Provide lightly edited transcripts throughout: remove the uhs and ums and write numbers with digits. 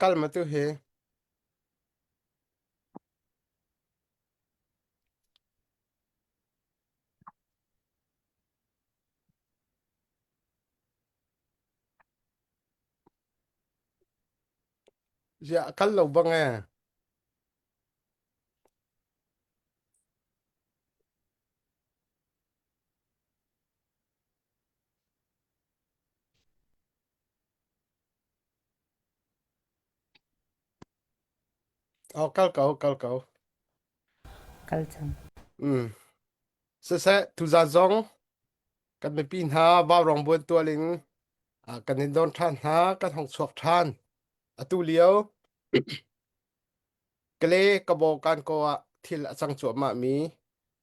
kal ma tu hi? Ziah a kal lo bang ee. Oh, kal ko, kal ko. Kal cang. Mm. Siseh, tuzan zong kan mipi hna vaurawng buan tual in ah, kan in don ṭhan hna, kan hong chuak ṭhan. Atu lio Kale kabaw kan ko ah thil a cang cuahmah mi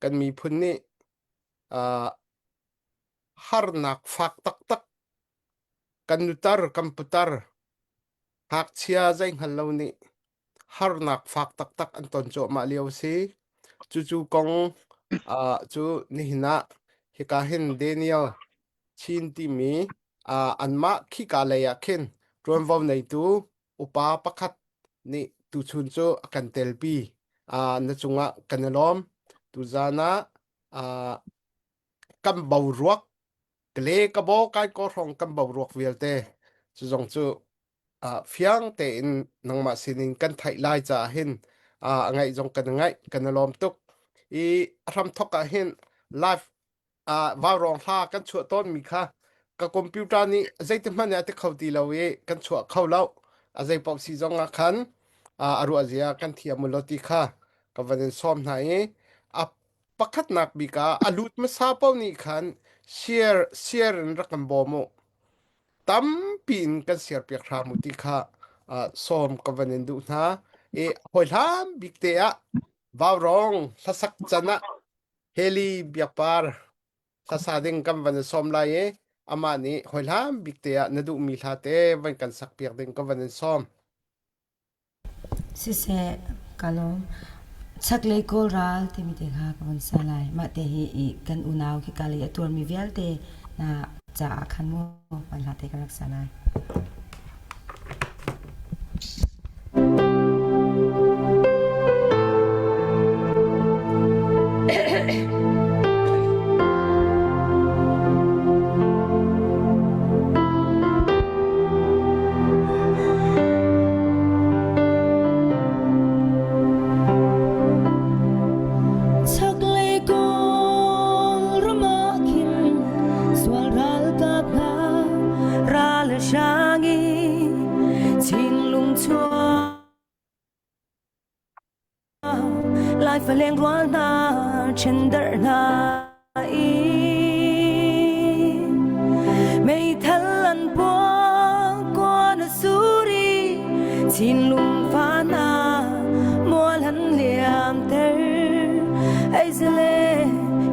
kan miphun nih ah, harnak fak taktak kan nutar kan putar ngakchia zei hngal lo nih harnak fak taktak an ton cuahmah lio a si. Cucu kong ah, cu nihin ah hika hin Daniel Chin timi ah, anmah khika lei ah khin ṭuanvo neitu upa pakhat nih tuchun cu a kan telpi. Ah, na cungah kan i lawm. Tuzan ah ah, kan boruak kale ka bo kai ko hrawng kan boruak vialte cu zong cu ah, fiang tein nangmah sinin kan theih lai caah hin ah, a ngaih zong kan ngaih kan i lawm tuk i a hramthok ah hin live ah vaurawng hla kan chuah tawnmi kha ka computer nih zeiti hmanh ah a ti kho ti lo i kan chuah kho lo a zei paoh si zong ah khan ah, a ruah zia kan thiam u law ti kha ka van in sawm hna i a pakhatnak bik ah a lut hmasa paoh nih khan share share in rak kan bawm u tampi in kan share piak hram u ti kha ah, sawm ka van in duh hna i hawi hlan bik te ah vaurawng hlasak can ah Heli Biakpar hlasa ding kan van i sawm lai i amah nih hawi hlan bik te ah na duhmi hla te van kan sak piak ding ka van in sawm. Siseh, ka lawm. Chaklei Kawl ral timi te kha ka von sa lai. Mah te hi i kan unau khika lei a tuarmi vialte hna caah khan mu van hla te ka rak sa lai. Chaklei Kawlram ah khin sual ralkap hna ral a hrang i thinlung chuak Lai faleng rual hna ṭhendarh hna i meithal an puak kuan a sur i thinlung fa hna mual an liamter ei zale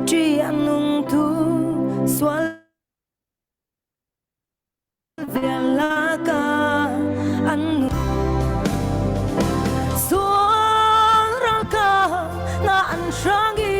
ṭi an nung tu sual Sual ralkap na an hrang i.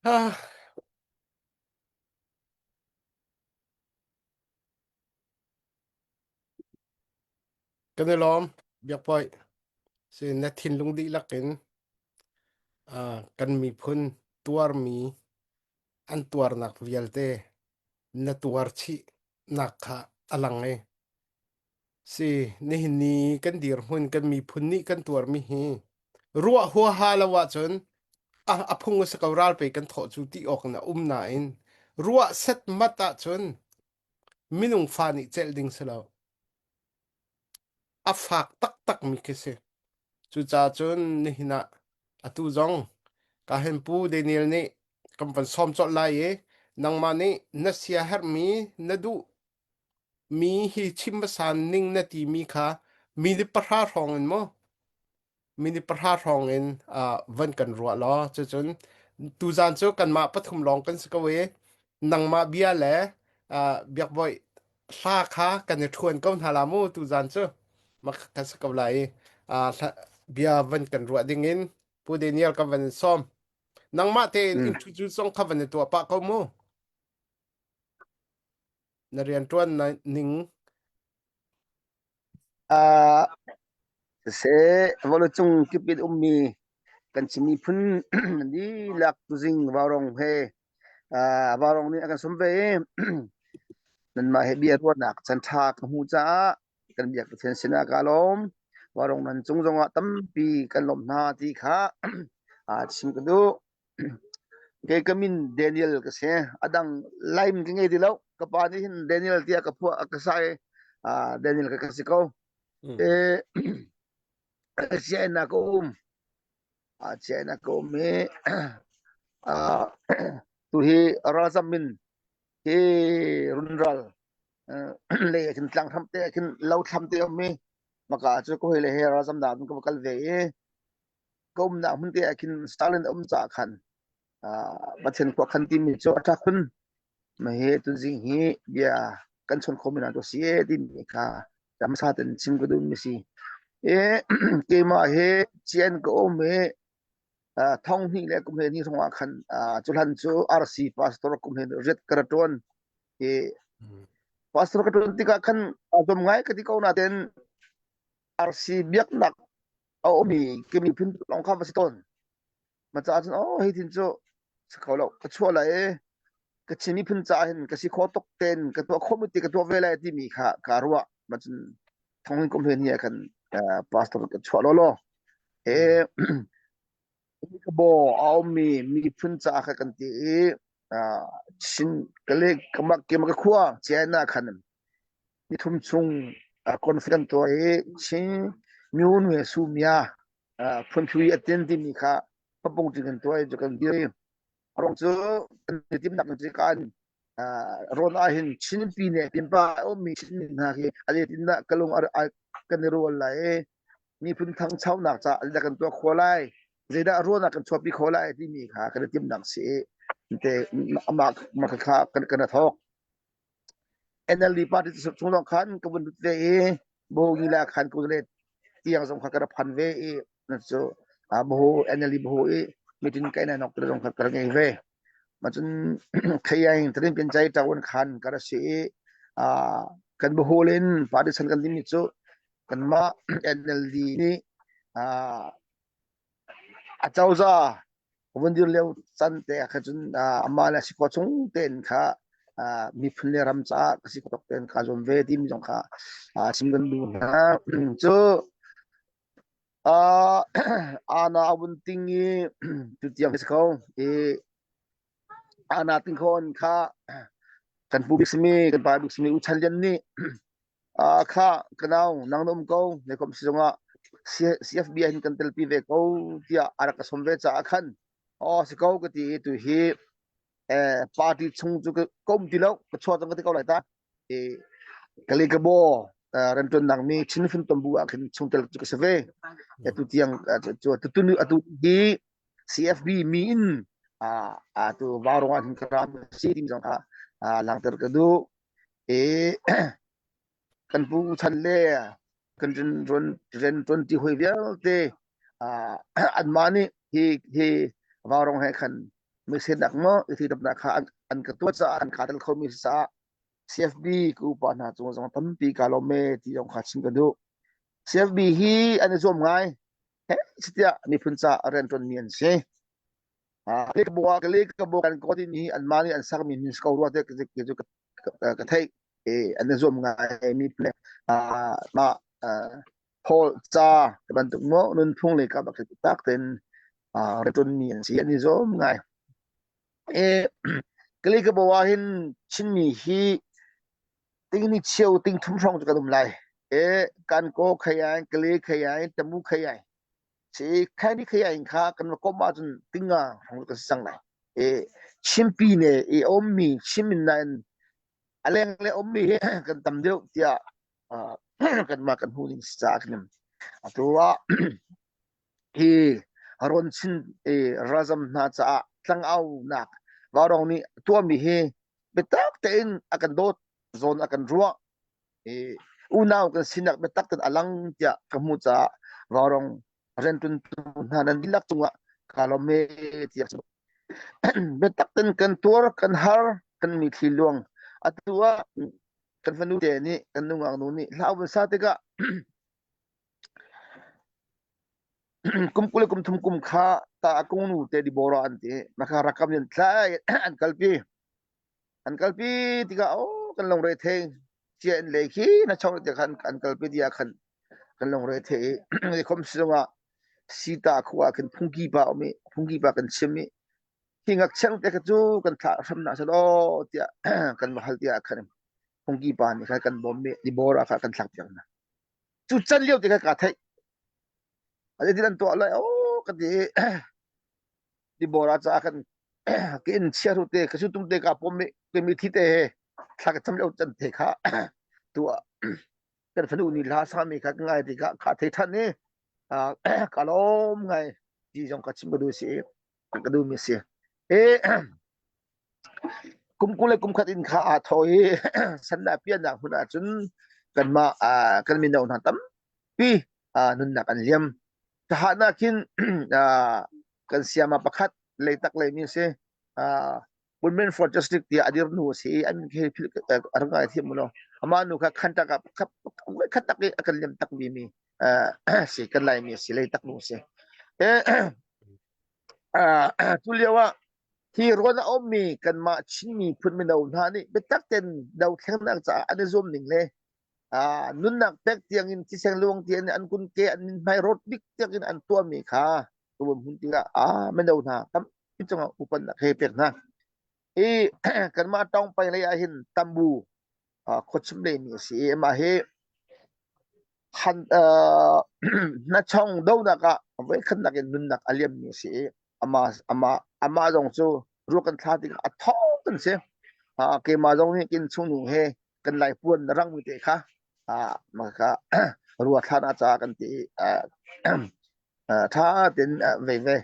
Ah, Kan i lawm, Biakpawi. Si na thinlung dihlak in kan miphun tuarmi an tuarnak vialte na tuar chih nak kha a lang i si nihin ni kan dirhmun kan miphun nih kan tuarmi hi ruah huaha lo ahcun a phung a si ko ral pe kan thawh cu ti awk in a um nain ruah setmat ahcun minung fa nih celh ding si lo. A fak taktak mi khi si. Cucaah cun nihin ah atu zong ka hen pu Daniel nih kan van sawm colh lai i nangmah nih na sia herhmi na duh mi hi chim hmasa ning na timi kha minute pahra hrawng in maw minute pahra hrawng in van kan ruah law cucun tuzan cu kanmah pathum lawng kan si ko i nangmah bia le biakbawi hla kha kan i ṭhuan ko hna la mu tuzan cu mak kan si ko lai i bia van kan ruah ding in Pu Daniel kan van in sawm nangmah tein introduce zong kha van i tuah pah ko mu na rianṭuan ning Siseh, vawleicung kip in ummi kan Chin miphun dihlak tuzing vaurawng he vaurawng nih a kan sawm ve i nanmah he bia ruahnak caan ṭha ka hmuh caah kan biak Pathian sinah kaa lawm. Vaurawng nan cung zongah tampi kan lawmh hna ti kha chim ka duh. Kei ka min Daniel ka si. A dang Laim ka ngei ti lo. Ka pa nih hin Daniel tiah ka phuah a ka sa i Daniel ka ka si ko. Sianginn ah ka um. Sianginn ah ka um i tuhi ralzam in hi runral lei ah khin tlang hram te ah khin lo thlam te um i maka cu ka hawile he ralzam nak ka va kal ve i ka umnak hmun te ah khin Stalin a um caah khan Pathian khua khan timi cu a ṭha khun. Mahi tuzing hi bia kan chon kho mi hna cu si e timi kha hmasa ten chim ka duhmi si. E keimah hi cian ka um i thong hnih le kum he ni hrawng ah khan cuhlan cu RC pastor kum he riat ka ra ṭuan. I pastor ka ṭuan tikah khan zuam ngai ka ti ko nain RC biaknak a ummi ka miphun lawng kha va si tawn. Ma caah cun oh hei tin cu si kho lo ka chuah lai i ka Chin miphun caah hin ka si kho tuk ten ka tuah khawh ti ka tuah ve lai timi kha kaa ruah. Ma cun thongin kum he ni ah khan pastor ka chuah law law. He ka bo a ummi miphun caah kha kan ti i Chin ka le ka mak ke ka khua China khan nithum chung conference tuah i Chin Myun Nwe Su Mya phunphui a tin timi kha papung cing kan tuah i cu kan dir i rong cu kan i timnak cu kan rawn ah hin Chin pi ne pinpa a ummi Chin mi hna khi a zeitindah ka lung kan i rual lai i miphun thangchonak ca zeidah kan tuah khawh lai zeidah ruahnak kan chuahpi khawh lai timi kha kan i timnak si i te amah kha kan kan thawk NLD party chung lawng khan ka vun lut ve i Bohgi la khan ku le tiang zong kha ka rak phan ve i cu Boho NLD Boho i. Meeting kai na nok zong kha ka ngei ve. Ma cun khayang trin pin chai tawon khan ka ra si i kan buhul in party chan kan dimi cu kanmah NLD nih acozah vun dir lio can te ah khan cun amah le si khawh chung tein kha miphun le ram caah ka si khawh tein kaa zuam ve timi zong kha chim kan duh hna. Cu ana a vun ting i tutiang si kho i ana ting khawn kha kan pu bik simi kan pa bik simi U Chan Lian nih Kha ka nau, nang na um ko, na kom si zongah CFB ah hin kan telpi ve ko tiah a rak ka sawm ve caah khan aw si ko ka ti i tu hi party chung cu ka um ti lo, ka chuah cang ka ti ko lai ta. I Kalikabo rianṭuannak mi Chin Funtom bu ah khin chungtel cu ka si ve. Atu tiang cu atu atu hi CFB mi in atu Vaurawng ah hin ka ram si timi zong kha langhter ka duh. I kan pu chan le kan rianṭuan ṭi hawi vialte anmah nih hi hi vaurawng he khan meisennak maw i thidapnak kha an ka tuah caah an kaa tel khomi si caah CFB ka upa hna cung zong tampi kaa lawm e ti zong kha chim ka duh. CFB hi an i zuam ngai. He tiah miphun ca rianṭuanmi an si. Lehkhabu kan kaw timi hi anmah nih an sakmi min si ko rua tiah cu ka theih. An i zuam ngai mi mah Paul ca bantuk maw nunphung lei kap ah tak tein rianṭuanmi an si. An i zuam ngai. Kalikabaw ah hin Chinmi hi ting ni cheu ting thum hrawng cu kan um lai. Kan kaw khei ai, Kale khei ai, Tamu khei ai. Si khai ni khai in kha kan kom ahcun tinga hong ka si cang lai. E Chimpi ne i ummi Chimin nain a leng le ummi hi kan tam deuh tiah kanmah kan hmuh ning si caah kan atu ah hi rawn chin e razam hna caah tlangaunak vaurawng nih tuahmi hi biatak tein a kan dawt zawn a kan ruah i unau kan sinak biatak tein a lang tiah ka hmuh caah vaurawng rianṭuantu hna nan dihlak cungah kaa lawm e tiah biatak tein kan tuar kan har kan mithli luang atu ah kan fanu te nih kan nungak nu nih hla vun sa tikah kum 20 le kum thum kum kha ta akung nu te Deborah an ti maka rakam in tlai an kalpi An kalpi tikah oh kan lungre thei cia in lei khi na chong te khan an kalpi dia khan kan lungre thei i khom sizung ah sita khua khin phungki pa um i phungki pa kan chim i hi ngakchia te kha cu kan thlah hram na sal aw tiah kan va hal tiah khan phungki pa nih khan kan bawm i dibor ah kha kan thlak piak hna cu can lio te kha ka theih a an tuah lai oh ka ti Deborah caah kan ka inn chiahru te ka sutum te ka pom i ka mithi te he thla ka cam lio can te kha tu ah kan fanu nih hla sami kha ka ngai tikah kha thei than i ka lawm ngai ti zong ka chim ka duh si ka duh mi si e kum 21 in kha aa tho i sandah piahnak hmun ah cun kanmah kan mino hna tampi nunnak an liam Tahnak hin kan siama pakhat leitak leimi a si. Women for Justice tiah a dir nu a si i an khi a rak ngai thiam mu Amah nu kha khantak ah khat tak i a kan lem tak mi mi si kan laimi a si leitak nu a si. Tu lio ah hi ruan a ummi kanmah Chin miphun mino hna nih biatak tein dothlennak caah an i zuam ning le nunnak pek tiangin thisen luang tiang an kun ke an min hmai rot bik tiangin an tuahmi kha tuam hun tikah a mino hna tampi cungah upannak he pek hna i kanmah tawng pai lei ah hin tambu khuachim lei mi a si i amah hi han hnachong donak ah voikhatnak in nunnak a liam mi a si i ama ama amah zong cu ruak kan thla tikah a thawng kan si keimah zong nih kin chungnu he kan lai puan na rang mi te kha maka rua thlan a ca kan ti tha ten ve ve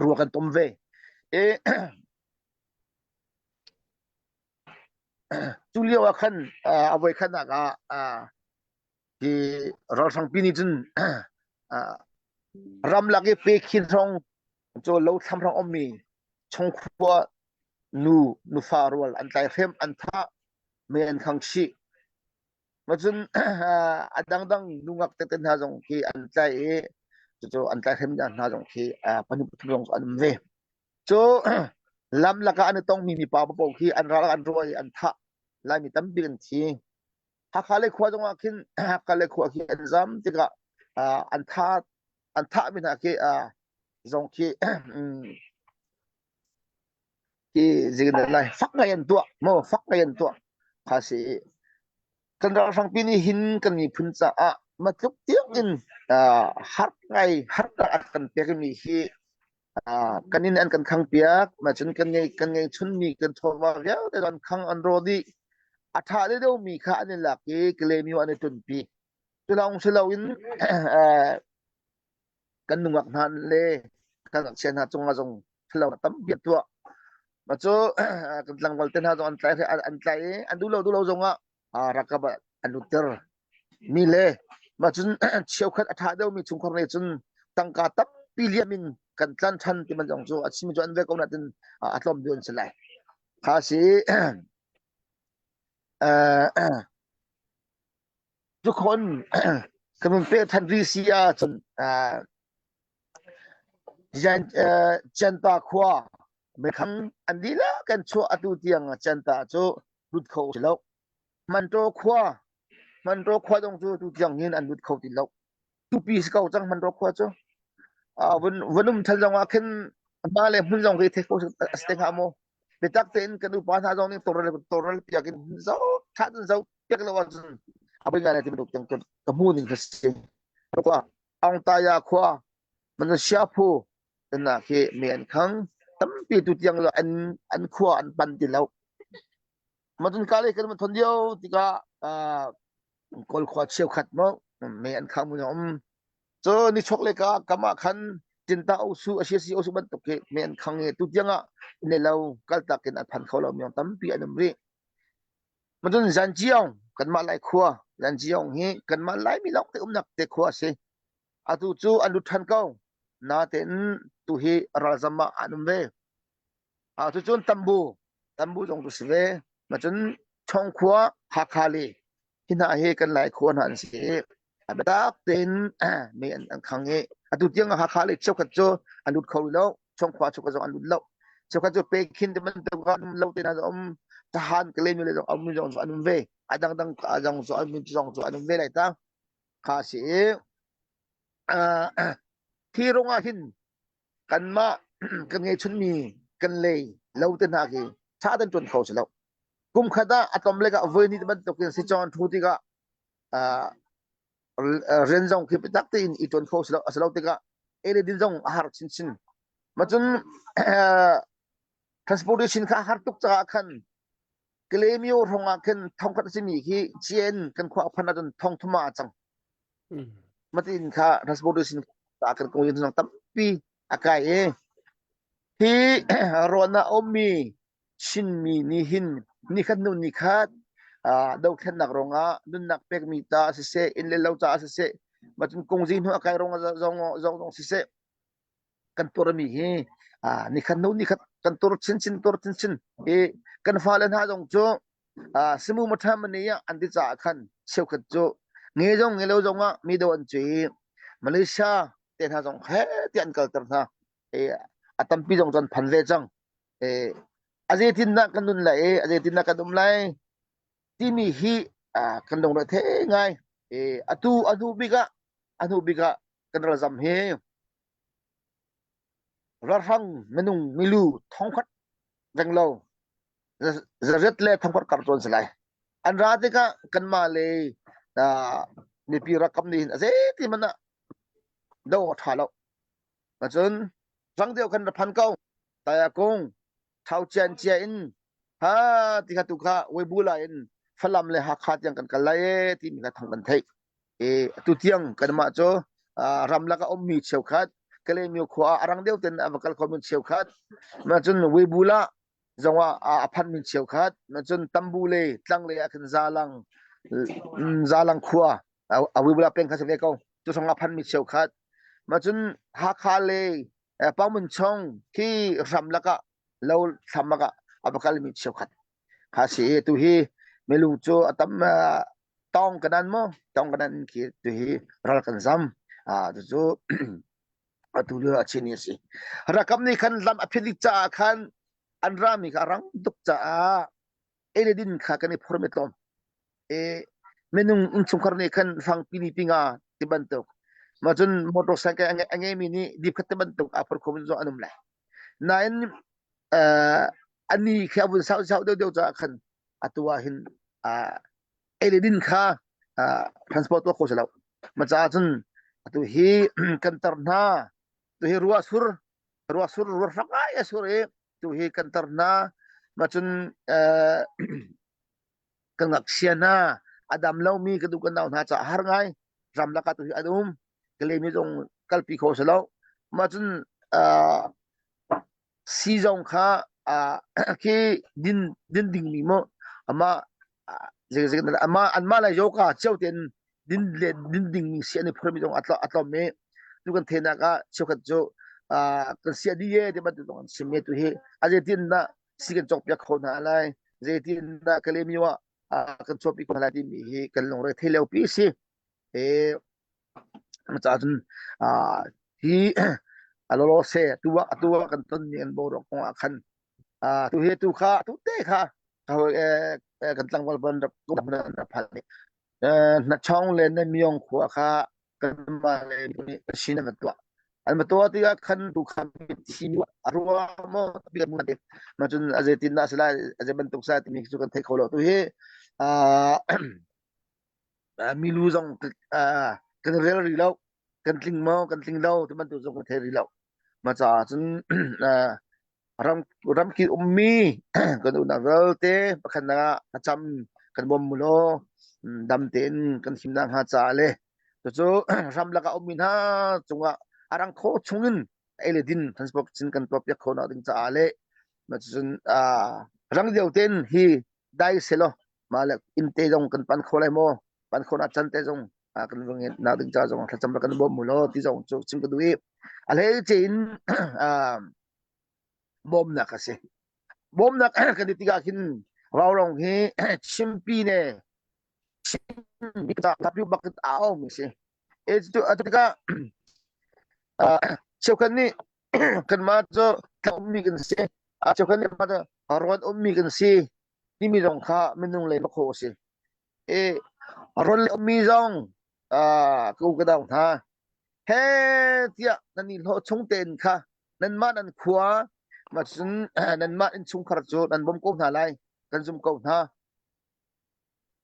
rua kan tom ve e cu lio ah khan a voi khat ah hi ralhrangpi nih cun ramlak i pe khin hrawng. Cu lo thlam hrang ummi chungkhua nu nufa rual an tlaihrem an thah mei an khang chih. Macun a dangdang nungak tete hna zong khi an tlai i cucu an tlaihrem hna zong khi pahnih pathum zong an um ve. Cu lam lakah an i tongmi mipa paoh khi an ral an ruah i an thah. Laimi tampi an thi. Hakha le khua zongah khin Hakha le khua khi an zam tikah an tha an thahmi hna khi zong khi khi zingin lai fak ngai an tuah maw fak ngai an tuah kha si kan ralhrangpi nih hin kan miphun caah matluk tiang in har ngai har a kan pekmi hi kan inn an kan khang piak macun kan ngei kan ngei chunmi kan chawva vialte an khang an ro dih a ṭha deuhmi kha an i lak i Kalaymyo an i ṭunpi cu lawng si loin kan nungak hna le kan ngakchia hna cungah zong ṭhalo tampi an tuah mah cu kan tlangval te hna zong an tlai an tlai i an duh lo duh lo zongah ralkap ah an lutter mi le mah cun cheukhat a ṭha deuhmi chungkhar nih cun tangka tampi liam in kan tlan ṭhan ti man zong cu a chimmi cu an ve ko natin a tlawm deuh an si lai. Kha si cukhon kan hun peh ṭhan rih si ahcun Centa khua mekhang an dihlak kan chuah atu tiang Centa cu lut kho si lo. Manṭaw khua Manṭaw khua zong cu tu tiang hin an lut kho ti lo. Tupi si ko cang Manṭaw khua cu. Vun vun um ṭhan zong ah khin mah le hmun zong khi thei kho a si te hnga maw? Biatak tein kan upa hna zong nih tawlrel tawlrel piak in zo ṭha cun zo piak lo ahcun a poi ngai ti bantuk tiang ka hmu ning kha si. Khua Aungtaya khua Malaysia phu na khi mi an khang tampi tu tiang lo an an khua an pan ti lo. Matun ka le kan thon dio tikah kawl khua cheukhat mo me an khang mu um cu ni chok le ka kama khan tinta osu a si osu bantuk khi me an khang i tu tiang ah ne lo kal tak in an phan kho lo mi tampi an um rih matun zanjiong kanmah lai khua zanjiong hi kanmah lai mi lawng te umnak te khua a si atu cu an lut than ko natein tu hi ralzam ah an um ve Ah cucun tambu tambu zong cu si ve. Macun Chawngkhua Hakha le hi hna hi kan Lai khua hna an si i a biatak tein mi an, an khang i atu tiang ah Hakha le cheukhat cu an lut kho rih lo. Chawngkhua cheukhat zong an lut lo. Cheukhat cu Pekin te bantuk ah um lo te hna zong um. Tahan Kalaymyo le zong a ummi zong cu an um ve. A dangdang zong cu an zong cu an um ve lai ta. Kha si i hi rung ah hin kanmah kan ngeihchunmi kan lei lo te hna khi ṭha ten ṭuan kho si lo. Kum khat ah a tlawm lek ah voi hnih bantukin sicaw an ṭhu tikah rian zong khi biatak tein i ṭuan kho si lo a si lo tikah ei le din zong a har chinchin. Macun transportation kha a har tuk caah khan Kalaymyo hrawng ah khin thongkhat a simi khi CN kan khua a phanh ahcun thongthum ah a cang. Matin kha transportation ta kan kong in tampi a kai i hi rawn ah ummi Chinmi nih hin nikhat hnu nikhat dothlennak ruangah nunnak pekmi ta siseh inn le lo caah siseh macun kungzi hnu a kai ruangah zong zong zong siseh kan tuarmi hi nikhat hnu nikhat kan tur chinchin tur chinchin i kan fale hna zong cu simu matha mani ah an ti caah khan cheukhat cu nge zong nge lo zong ah mi do an cu i Malaysia te hna zong he ti an kalter hna i a tampi zong cu an phan ve cang i a zeitindah kan nun lai i a zeitindah kan um lai timi hi kan lungre the ngai i atu a hnu bik ah a hnu bik ah kan ralzam hi ralhrang minung milu thongkhat renglo zariat le thongkhat kar cu an si lai an ra tikah kanmah le mipi rakam nih hin a zeiti hmanh ah do a ṭha lo cun rang deuh khan ra phan ko taya kung thau cian cia in ha ti kha tu kha Weibula in Falam le Hakha tiang kan kal lai e timi kha thang kan theih E tutiang kanmah cu ramlak a ummi cheukhat Kalaymyo khua ah a rang deuh ten a va kal khomi cheukhat ma cun Weibula zong ah a phanmi cheukhat ma cun Tambu le tlang le ah khin Zalang Zalang khua a Weibula peng kha si ve ko cu song a phanmi cheukhat ma cun Hakha le. Pangmun chong khi ram lakah lo thlam lakah a va kalmi cheukhat kha si i tu hi milu cu a tam tawng kanan mu tawng kanan khi tu hi ral kan zam cucu atu lio a chin a si rakam nih khan lam a phit caah khan an rami kha a rang tuk caah eledin kha kan i phormi tlawm e minung innchungkhar nih khan fangpi ni pinga ti bantuk ma cun motorcycle a ngeimi nih dip khat ti bantuk aa phor khomi zong an um lai nain ani khi a vun sau sau deuh deuh caah khan atu ah hin eledin kha transport tuah kho si lo ma caah cun atu hi kan tar hna tu hi ruah sur ruah sur ruah fak ngai a sur i tu hi kan tar hna ma cun ka ngakchia hna a dam lomi ka du ka nau hna caah har ngai ram lakah tu hi an um ka lemi zong kalpi kho si lo mah cun si zong kha khi din din dingmi mu ama zei ama anmah le yoga cio tein din le din dingmi si an i phurmi zong a tlawm i tu kan thenak ah cheukhat cu kan sia di ye ti bantuk zong an chim i tu hi a zeitin dah si kan cawkpiak kho hna lai zeitin dah Kalaymyo ah kan chuahpi kho hna lai timi hi kan lungre thei lio pi si e caah cun hi alolo se tu ah atu ah kan ton mi an boruak kong ah khan tu hi tu kha tu te kha kan tlangval ban rak rak phan na chong le na myong khua kha kanmah le nih sin an tuah an ma tuah tikah khan tu kha thi a ruang maw tapi kan te ma cun a zeitin dah sila a zei bantuk sa timi cu kan thei kho lo tu hi milu zong kan rel rih lo kan tling maw kan tling lo ti bantuk zong kan thei rih lo ma caah cun Ram ramkip ummi kan unau vialte pakhatnak ah thlacam kan bawm mu law dam tein kan himnak hnga caah le cucu ramlak ah ummi hna cungah a rang khawh chungin ei le din transport cin kan tuahpiak khawh nak ding caah le cucun rang deuh tein hi dai selaw mah le inn te zong kan pan kho lai maw pan khawh nak can te zong kan vung nak ding ca zong thlacam kan bawm mu law ti zong cu chim ka duh i a hleice in bawmnak a si. Bawmnak kan ti tikah khin Vaurong hi chimpi ne chimpi bak a um si. E cu a tikah cheukhat nih kanmah cu tlang ummi kan si. A cheukhat nih mah cu rawn ummi kan si timi zong kha minung lei khawh a si. E rawn le ummi zong ka u ka dau hna. He tiah nan i hlawh chung tein kha nanmah nan khua cun nanmah innchungkhar cu nan bawm ko hna lai kan zum ko hna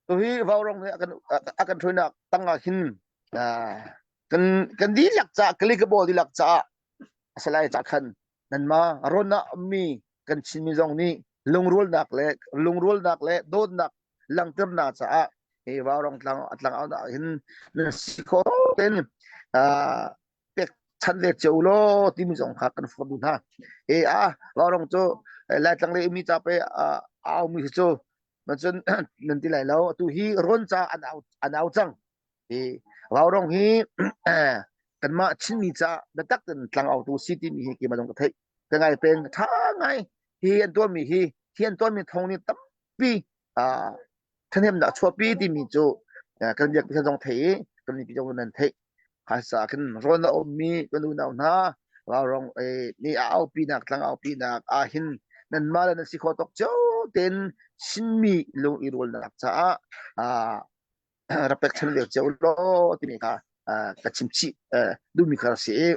tuhi vaurong nih a kan a kan hruainak tang ah hin kan kan dihlak caah kalikabol dihlak caah a si lai cah khan nanmah rawn ah ummi kan Chinmi zong nih lungrualnak le lungrualnak le dawtnak langhternak caah hi vaurong tlang a tlang ah hin nan si khawh tein pekchanh ve cio law timi zong kha kan forh duh hna. E a vaurong cu Laitlang le mi ca pe a aumi hi cu cun nan ti lai lo atu hi rawn ca an au an au cang. Hi vaurong hi kanmah Chinmi ca biatak in tlang autu si timi hi keimah zong ka theih. Ka ngai peng tha ngai hi an tuahmi hi hi an tuahmi thong nih tampi ṭhahnemnak chuahpi timi cu kan biak Pathian zong thei i kan mipi zong nan theih. Hasa khin rawn a ummi kan unau hna ralrong nih a aupinak tlang aupinak ah hin nanmah le nan si khawh tawk cio tein Chinmi lung i rualnak caah rak pekchan ve cio law timi kha ka chim chih duhmi kha a si i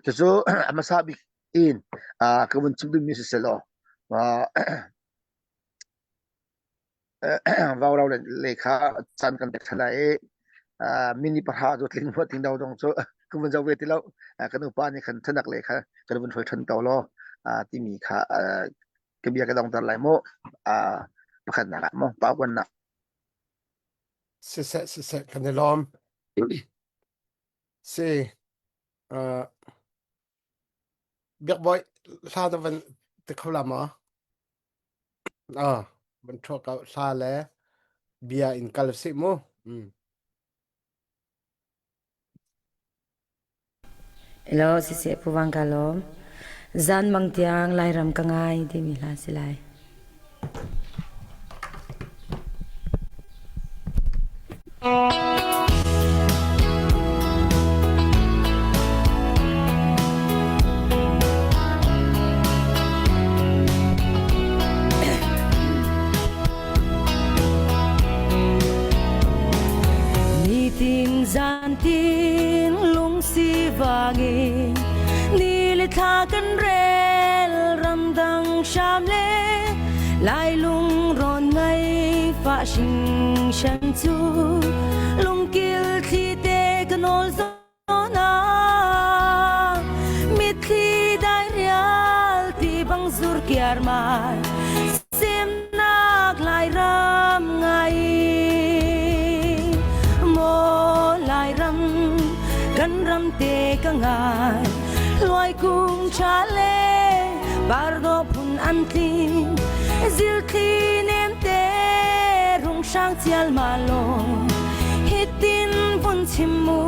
cucu a hmasa bik in ka vun chim duhmi si selaw Vau le kha caan kan pek ṭhan lai i mini pahra cu tling maw tling lo zong cu kan vun zoh ve ti lo. Kan upa nih khan ṭhanak le kha kan vun hruai ṭhan ko law timi kha ka bia ka dongter lai mu. Pakhatnak ah maw pa uannak. Siseh siseh kan i lawm. Si Biakbawi hla na van ti kho la maw? Ah, van ṭhuak ko hla le bia in kal sih mu. Mm. Hello, siseh Pu Vang ka lawm. Zan mang tiang Lairam ka ngai timi hla si lai. Nitin zantin lungsi vangin ni le thla kan rel ramdang hram le lai lung rawn ngai fa hring shan cu lungkil thli te ka nawl na mitthli dairial ti bang zur kiar mai semnak lairam ngai maw lairam kan ram te ka ngai luai kung cha le bardo phun an tling zilthli nem te rung sang chial ma lo hitin vun chim mu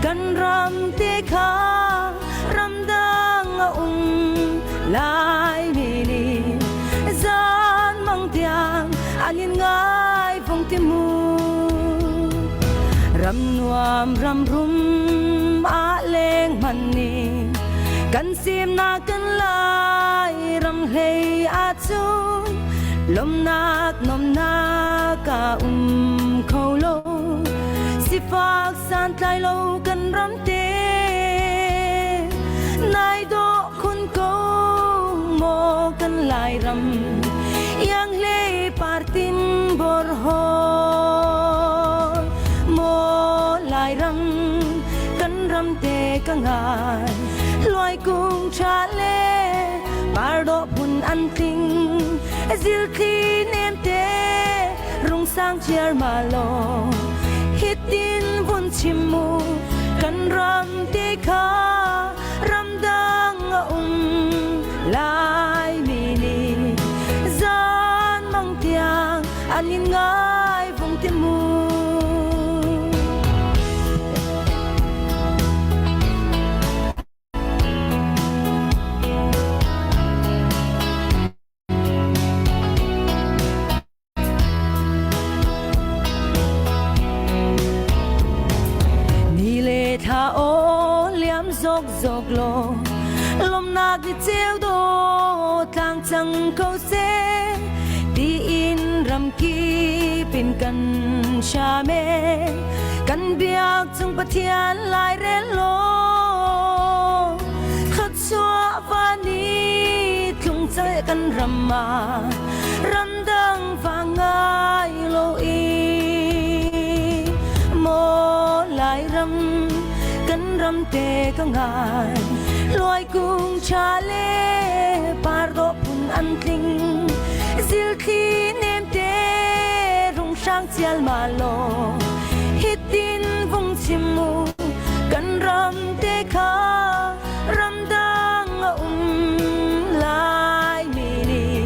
kan ram te kha ramdang a um lai mi nih zan mang tiang an in ngai vung ti mu ram nuam ram rum a leng man ni kan simnak kan lai ram hlei a chung lomnak nomnak a um kho lo sifak santlai lo kan ram te nai dawh khun ko maw kan lai ram iang hlei partin bor hol maw lai ram kan ram te ka ngai luai kung cha le par dawh phun an tling zilthli nem te rung sang chiar ma lo hitin vun chim mu kan ram te kha ramdang a um lai mi nih zan mang tiang an in ngai vung ti mu. Ni le thla aw liam zok zok law lawmnak ni ceu do tlang cang ko seh tiin ramkip in kan sham e kan biak cung Pathian lai rel law thluachuah van i tlung cang kan ram ah ramdang va ngai lo i maw Lairam kan ram te ka ngai luai kung cha le par dawh phun an tling zilthli nem te rung hrang chial ma law hitin vung chim mu kan ram te kha ramdang a um lai mi nih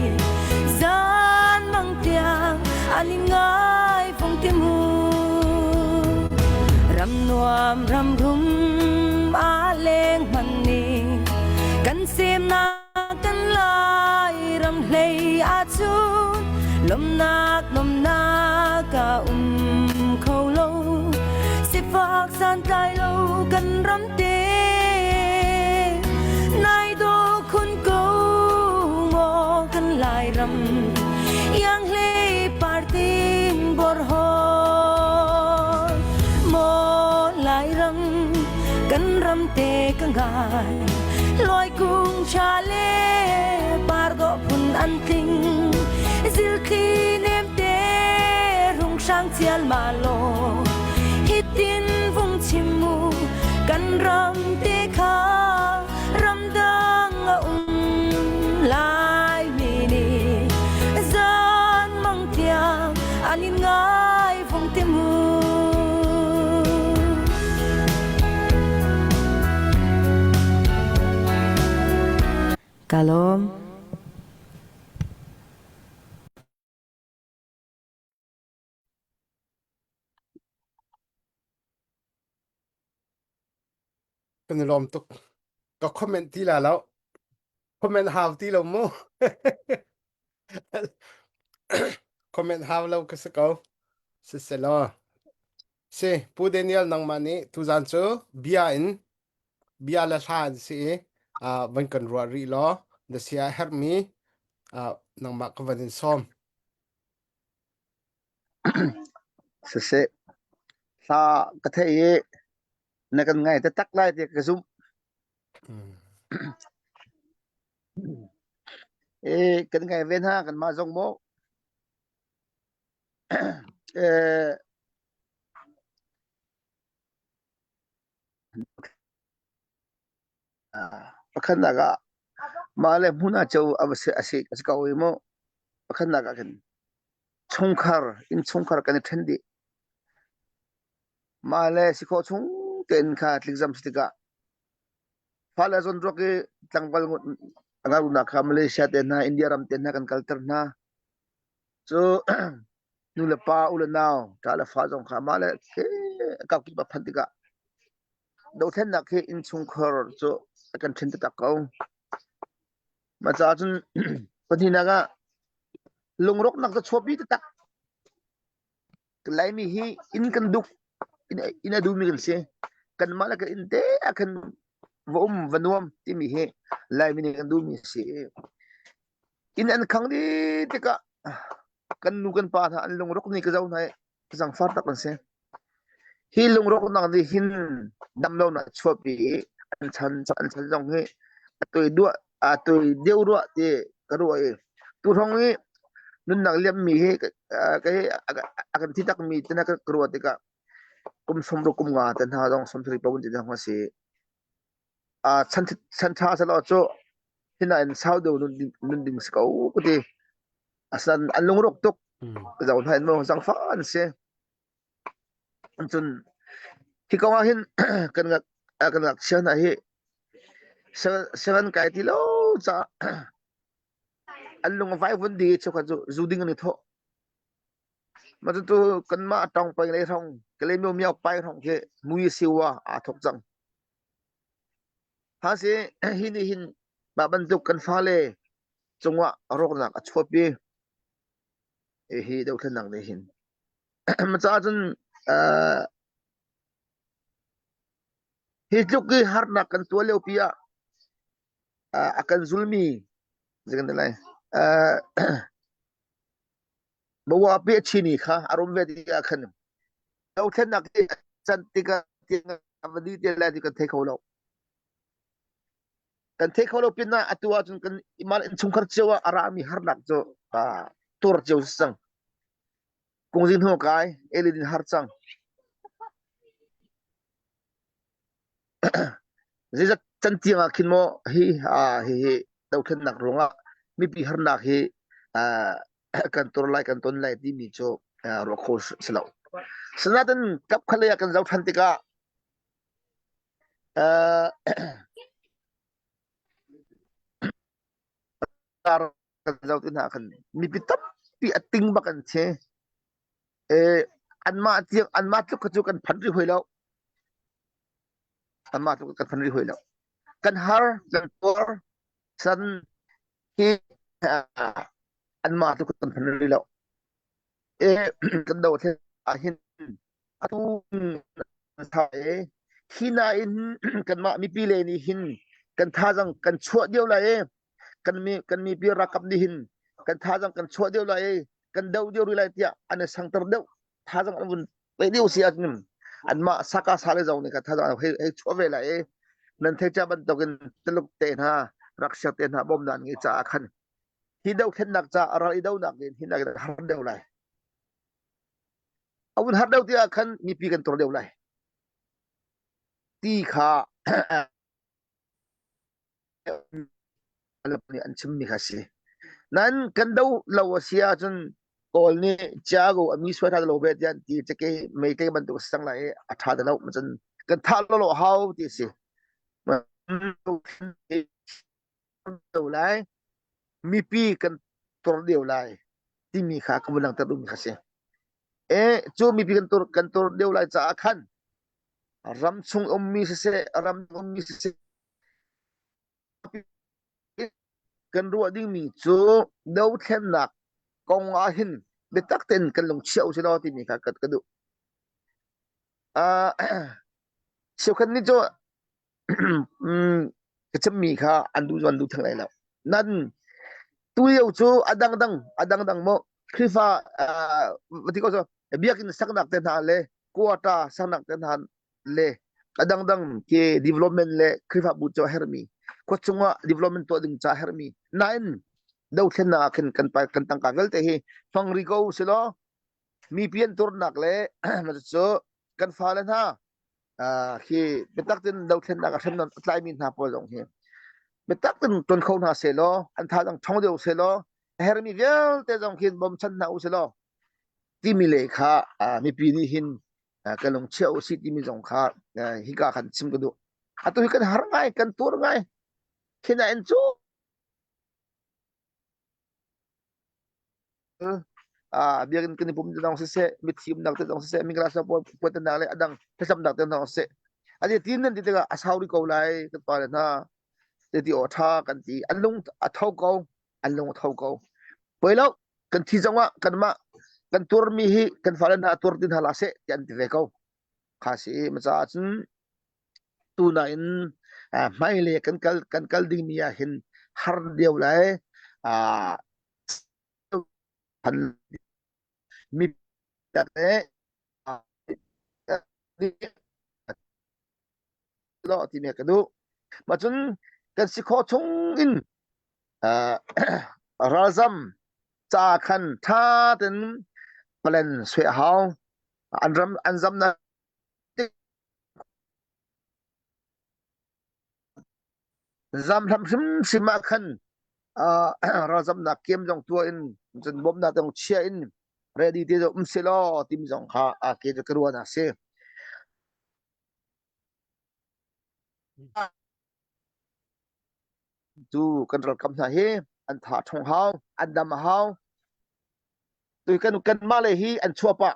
zan mang tiang an in ngai phong ti mu ram nuam ram rum a leng man ni kan semnak kan lai ram hlei ahcun lawmnak nomnak a um kho lo sifak santlai lo kan ram te nai dawh khun ko maw kan lai ram iang hlei partin bor hol maw lai ram kan ram te ka ngai Loi kung cha le par dawh phun an tling zilthli nem te rung hrang chial ma law hitin vung chim mu kan ram te kha ramdang a um lai mi nih zan mang tiang an in ngai vung ti mu. Ka lawm. Kan i lawm tuk. Ka comment ti la lo. Comment hau ti lo mu. Comment hau lo ka si ko. Siselaw. Si, Pu Daniel nangmah nih tuzan cu bia in bia le hla an si i uh, van kan ruah rih law na sia herhmi uh, nangmah ka van in sawm. Siseh, hla ka theih i na kan ngai taktak lai ti ka zumh. Mm. E kan ngai ve hna kanmah zong maw. Eh, Pakhatnak ah mah le hmun ah co a va si a si a si ko i mu. Pakhatnak ah khin chungkhar innchungkhar kan i ṭhen dih. Mah le si khawh chung tein kha tlikzam si tikah fale zawnruak i tlangval a ngarunak kha Malaysia te hna India ram te hna kan kalter hna. Cu nu le pa u le nau ṭa le fa zong kha mah le kapkip a phanh tikah Dothlennak hi innchungkhar cu a kan ṭhen taktak ko. Mah caah cun pahnihnak ah lungrawknak cu chuahpi taktak. Laimi hi inn kan duk, inn, inn a duhmi kan si. Kanmah le kan inn te ah khan va um, va nuam timi hi Laimi nih kan duhmi a si. Inn an khang dih tikah kan nu kan pa hna an lungrawk ni ka zoh hna i zangfar tak an si. Hi lungrawknak nih hin damlonak a chuahpi i an chan an chan zong hi a toi duah a toi deuh ruah ti ka ruah i tuhrawng i nunnak liammi hi ka hi a kan thi takmi tina ka ruah tikah kum 60 kum nga te hna zong 70 pa ti hna si. A chan chan tha salo cu hina in sau deuh nun ding nun ding si ko ka ti. Asinain an lungrawk tuk. Zoh hna in maw zangfah an si. Cun hi kong ah hin kan ngak kan ngakchia hna hi seven kai ti lo caah an lung a vaivun dih i cheukhat cu zu ding an i thawh. Mah cucu kanmah tawng peng lei hrawng Kalaymyo miak pai hrawng khi mui siwa aa thawk cang. Ha si hi nih hin mah bantuk kan fale cungah rawknak a chuahpi. Hi dothlennak nih hin. Caah cun uh, hi tluk i harnak kan tuah lio pi ah uh, a kan zulmi zei kan ti lai uh, bawa pi a chini kha a rum ve tikah khan dothlennak hi can tikah va di te lai ti kan thei kho lo. Kan thei kho lo pinah atu ahcun kan imal innchungkhar cio ah a rami harnak cu tur cio si cang. Kungzing hnu kai elin har cang. Zeizat can tiang ah khin maw hi hi hi dothlennak ruangah mipi harnak hi kan tur lai kan ton lai timi cu ruah kho si lo. Sinain kap khalei ah kan zoh than tikah Kan zoh ti hna khan mipi tampi a ting bak an si. Eh, anmah tiang anmah tluk kha cu kan phan rih hoi lo. Anmah tluk kan phan rih hoi lo. Kan har, kan tuar, san hi anmah tluk kan phan rih lo. Eh, kan do the ah hin atu tha e hi nain kanmah mipi le nih hin kan thazang kan chuah deuh lai e kan mi kan mipi rakap nih hin kan thazang kan chuah deuh lai e kan do deuh rih lai tiah an i sangter deuh thazang an vun pe deuh si ahcun anmah saka sa le zong nih ka thazang hei hei chuah ve lai e nan thei cha bantukin Tuluk te hna Russia te hna bawmnak an ngeih caah khan hi dothlennak ca ral i donak in hi nak har deuh lai a vun har deuh ti ah khan mipi kan tur deuh lai ti kha nih an chimmi kha si nan kan do lo a si ahcun kawl nih chiago a mi suai tha lo ve tian ti cheke meitei bantuk sang lai a tha lo macun kan tha lo lo hau ti si deuh lai mipi kan tor deuh lai timi kha ka vun langhter duhmi kha si. E cu mipi kan tor kan tor deuh lai caah khan Ram chung ummi siseh, ram ummi siseh, kan ruah dingmi cu dothlennak kong ah hin biatak tein kan lungchia usih law timi kha ka duh. Uh, cheukhat nih cu ka chimmi kha an duh cu an duh theng lai lo. Nan tulio cu a dangdang a dangdang maw Khrihfa uh, ti ko so biakinn saknak te hna le quota saknak te hna le a dangdang ke development le Khrihfabu cu a herhmi khua chungah development tuah ding ca a herhmi nain dothlennak ah khin kan kan tangka vialte hi hmang ri ko silaw mi pian turnak le cu kan fale hna khi biatak tin dothlennak a hrimnam a tlaimi hna pawl zong hi biatak tin ton kho hna selaw an tha dang ṭhong deuh selaw a hermi vialte zong khin bawmchan hna u selaw timi le kha mipi nih hin ka lungchia u si timi zong kha hika khan chim ka duh. Atu hi kan har ngai, kan tur ngai. Khinain cu biakinn kan i pum te zong siseh, mithi umnak te zong siseh, mingla sa puan le adang thlacamnak te zong siseh. Ani tin nan ti tikah a sau rih ko lai kan pa le hna. Te ti aw tha kan ti. An lung a tho ko. An lung a tho ko. Poi lo kan thi zongah kanmah kan tuarmi hi kan fale hna tuar ti hna hlah seh ti an ti ve ko. Kha si ma caah cun tuna in hmailei kan kal dingmi ah hin har deuh lai mi le lo ti me ka duh. Ma cun kan si khawh chung in ralzam ca khan ṭha ten plan sui a hau. An ram an zam na zam hlam hrimhrim ah khan ralzamnak kem zong tuah in cun bawmhnak zong chia in ready te um se law timi zong kha a ke ka ruahnak si. Tu kan ralkap hna hi an tha ṭhong hau, an dam a hau. Tu kan kanmah le hi an chuah pah.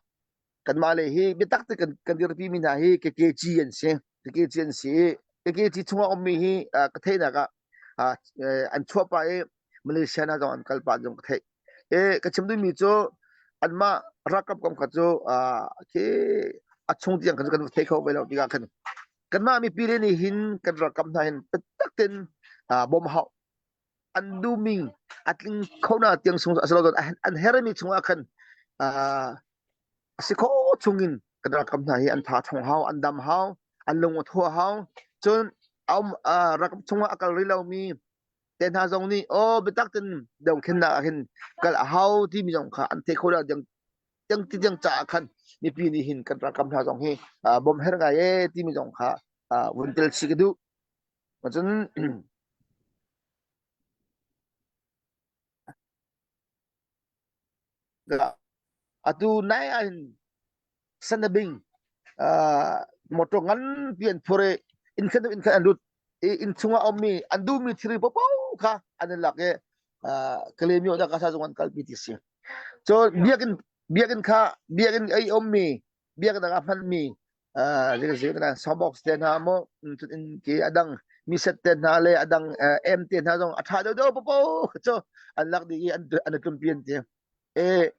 Kanmah le hi biatak te kan kan dirpi mi hna hi KKG an si. KKG an si i KKG chungah ummi hi ka theihnak ah an chuah pah i Malaysia na zong an kal pah zong ka theih. E ka chim duhmi cu anmah ralkap kong kha cu khi a chung tiang khan kan thei kho ve lo tikah khan kanmah mipi le nih hin kan ralkap hna hin biatak tein bawm hau an duhmi a tling kho na tiang chung a si lo an hermi chungah khan a si kho chungin kan ralkap hna hi an tha ṭhong hau an dam hau an lung a thua hau cun ralkap chungah a kal rih lomi te hna zong nih aw biatak ten dothlennak ah hin kal a hau timi zong kha an thei kho lo tiang tiang ti tiang caah khan mipi nih hin kan ralkap hna zong hi bawm her ngai e timi zong kha vun tel si ka duh. Cun Atu nai ahhin Sanabing motor nganpi an phur i inn khat inn khat an lut i inn chungah a ummi an duhmi thilri paohpaoh kha an i lak i Kalaymyo dah Kasa zung an kalpi ti a si. Cun biakinn biakinn kha biakinn ei ummi biakinn ah hmanmi soundbox te hna maw cun inn ki a dang miset te hna le a dang em te hna zong a ṭha deuhdeuh paohpaoh cu an lak dih i an an i tlunpi an ti. E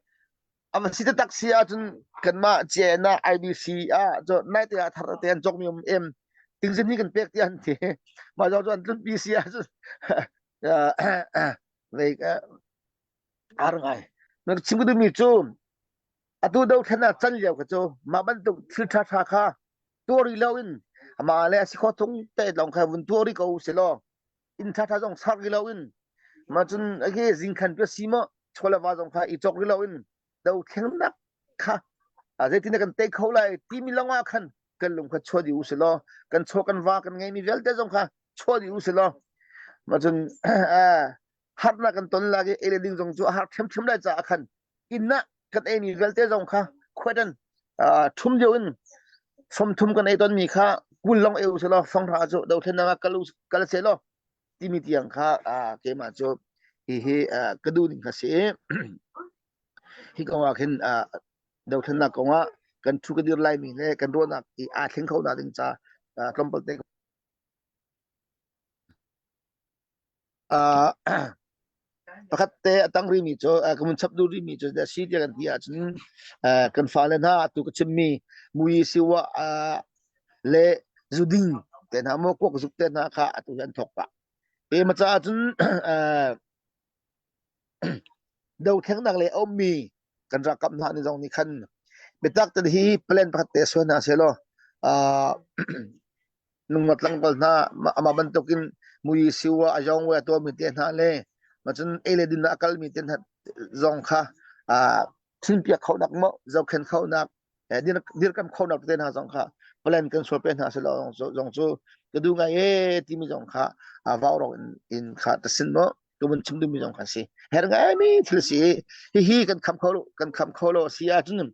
a va si taktak si ahcun kanmah CN ah IBC ah cu naite ah thar te an cawkmi um em tingzin hi kan pek tiah an ti. Mah zong cu an tlunpi si ahcun like ar ngai. Na chim ka duhmi cu atu dothlennak can lio kha cu mah bantuk thil ṭhaṭha kha tuah rih loin amah le a si khawh chung te lawng kha vun tuah rih ko usih law inn ṭhaṭha zong sak rih loin mah cun okay zingkhan pe si maw chawleva zong kha i cawk rih loin dothlennak kha zeitin kan tei kho lai timi lawng ah khan kan lung kha chuah dih usih law kan chaw kan va kan ngeimi vialte zong kha chuah dih usih law mah cun harnak kan ton lak i ei le ding zong cu a har ṭhiamṭhiam lai caah khan inn ah kan eimi vialte zong kha khuat in ṭhum deuh in 30 kan ei tawnmi kha 20 lawng ei usih law fanghra cu dothlennak ah kal kal seh law timi tiang kha keimah cu hihi ka duh ning kha si. Hi kong ah khin dothlennak kong ah. kan thu ka dir laimi le kan ruahnak i aa thleng kho na ding ca tlawmpal te pakhat te a tang rimi cu ka mun chap duh rimi cu si tiah kan ti ahcun kan fale hna atu ka chimmi mui siwa le zuding te hna maw kuak zuk te hna kha atu hi an thawk pah. E ma caah cun dothlennak le a ummi kan ralkap hna nih zong nih khan biatak te hi plan pakhat te suai hna seh law nungak tlangval hna amah bantukin mui siwa a yong we a tuahmi te hna le macun ei le din ah a kalmi te hna zong kha thinpiak khonak maw zohkhen khonak dirkam khonak te hna zong kha plan kan sual pe hna seh law zong cu ka duh ngai e timi zong kha vau rong in in kha ta sin maw ka vun chim duhmi zong kha si her ngai mi thil si hihi kan kham kho kan kham kho lo si ahcun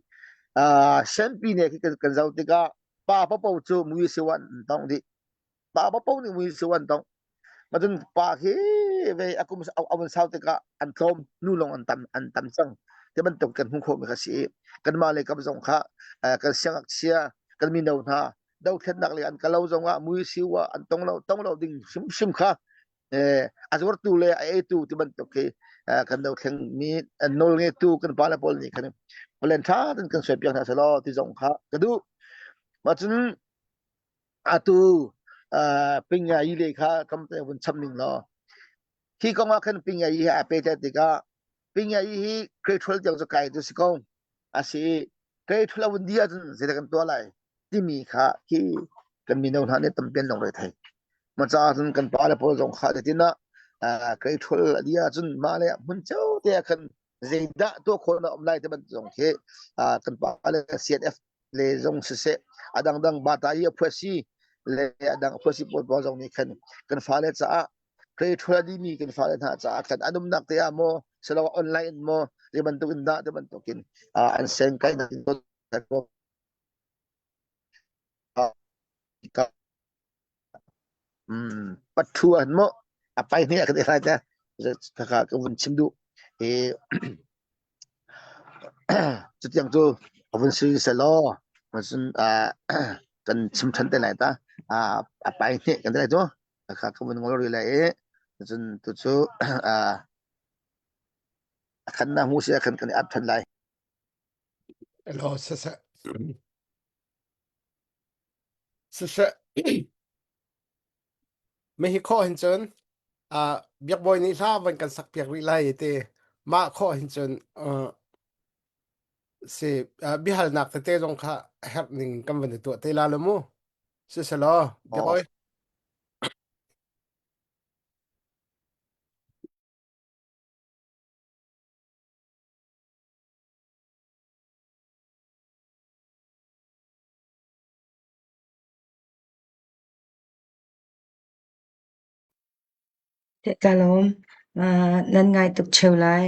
senpi ne khi kan zoh tikah pa papo cu mui siwan an tong dih pa papo nih mui siwan tong macun pa khi ve akum avun sau tikah an tlawm nu lawng an tam an tam cang ti bantuk kan hmuh khawhmi kha si kanmah le kam zong kha kan siangngakchia kan mino hna dothlennak le an kalo zong ah mui siwa an tong lo tong lo ding hrimhrim kha a zuartu le a eitu ti bantuk khi kan dothleng mi nawl ngeitu kan pa le pawl nih khan plan tha ten kan suai piak hna selaw ti zong kha ka duh ma cun atu pinga yi le kha kam te vun cham ning law hi kong ah khan pinga yi he a pe te tikah pinga yi hi grade 12 tiang cu kai tu si ko a si grade 12 vun di ahcun zeidah kan tuah lai timi kha khi kan mino hna nih tampi an lungre thei. Ma caah cun kan pale pawl zong kha zeitin ah grade 12 a di ahcun mah le hmun cio te ah khan zeidah tuah khawh na um lai ti bantuk zong khi kan pale CNF le zong siseh a dangdang bata i a phuasi le a dang phuasi pawl pawl zong nih khan kan fale caah grade 12 a dimi kan fale hna caah khan an umnak te ah maw silo online maw zei bantuk in dah ti bantuk in an seng kai Pathu an maw a pai hne kan i hlai te kaka ka vun chim duh i cutiang cu a vun si selaw cun kan chim than te lai ta a pai hne kan ti lai cu kaka ka vun ngol rih lai i cun tu cu a khan na hmu si a khan kan i ap than lai. Hello, siseh. Siseh. Mihi khawh hin cun uh, biakbawi nih hla van kan sak piak rih lai ti mah khawh hin cun uh, si uh, biahalnak tete zong kha herh ning kan van i tuah te la lo mu. Siselaw, biakbawi. Ka lawm. Nan ngai tuk ṭheo lai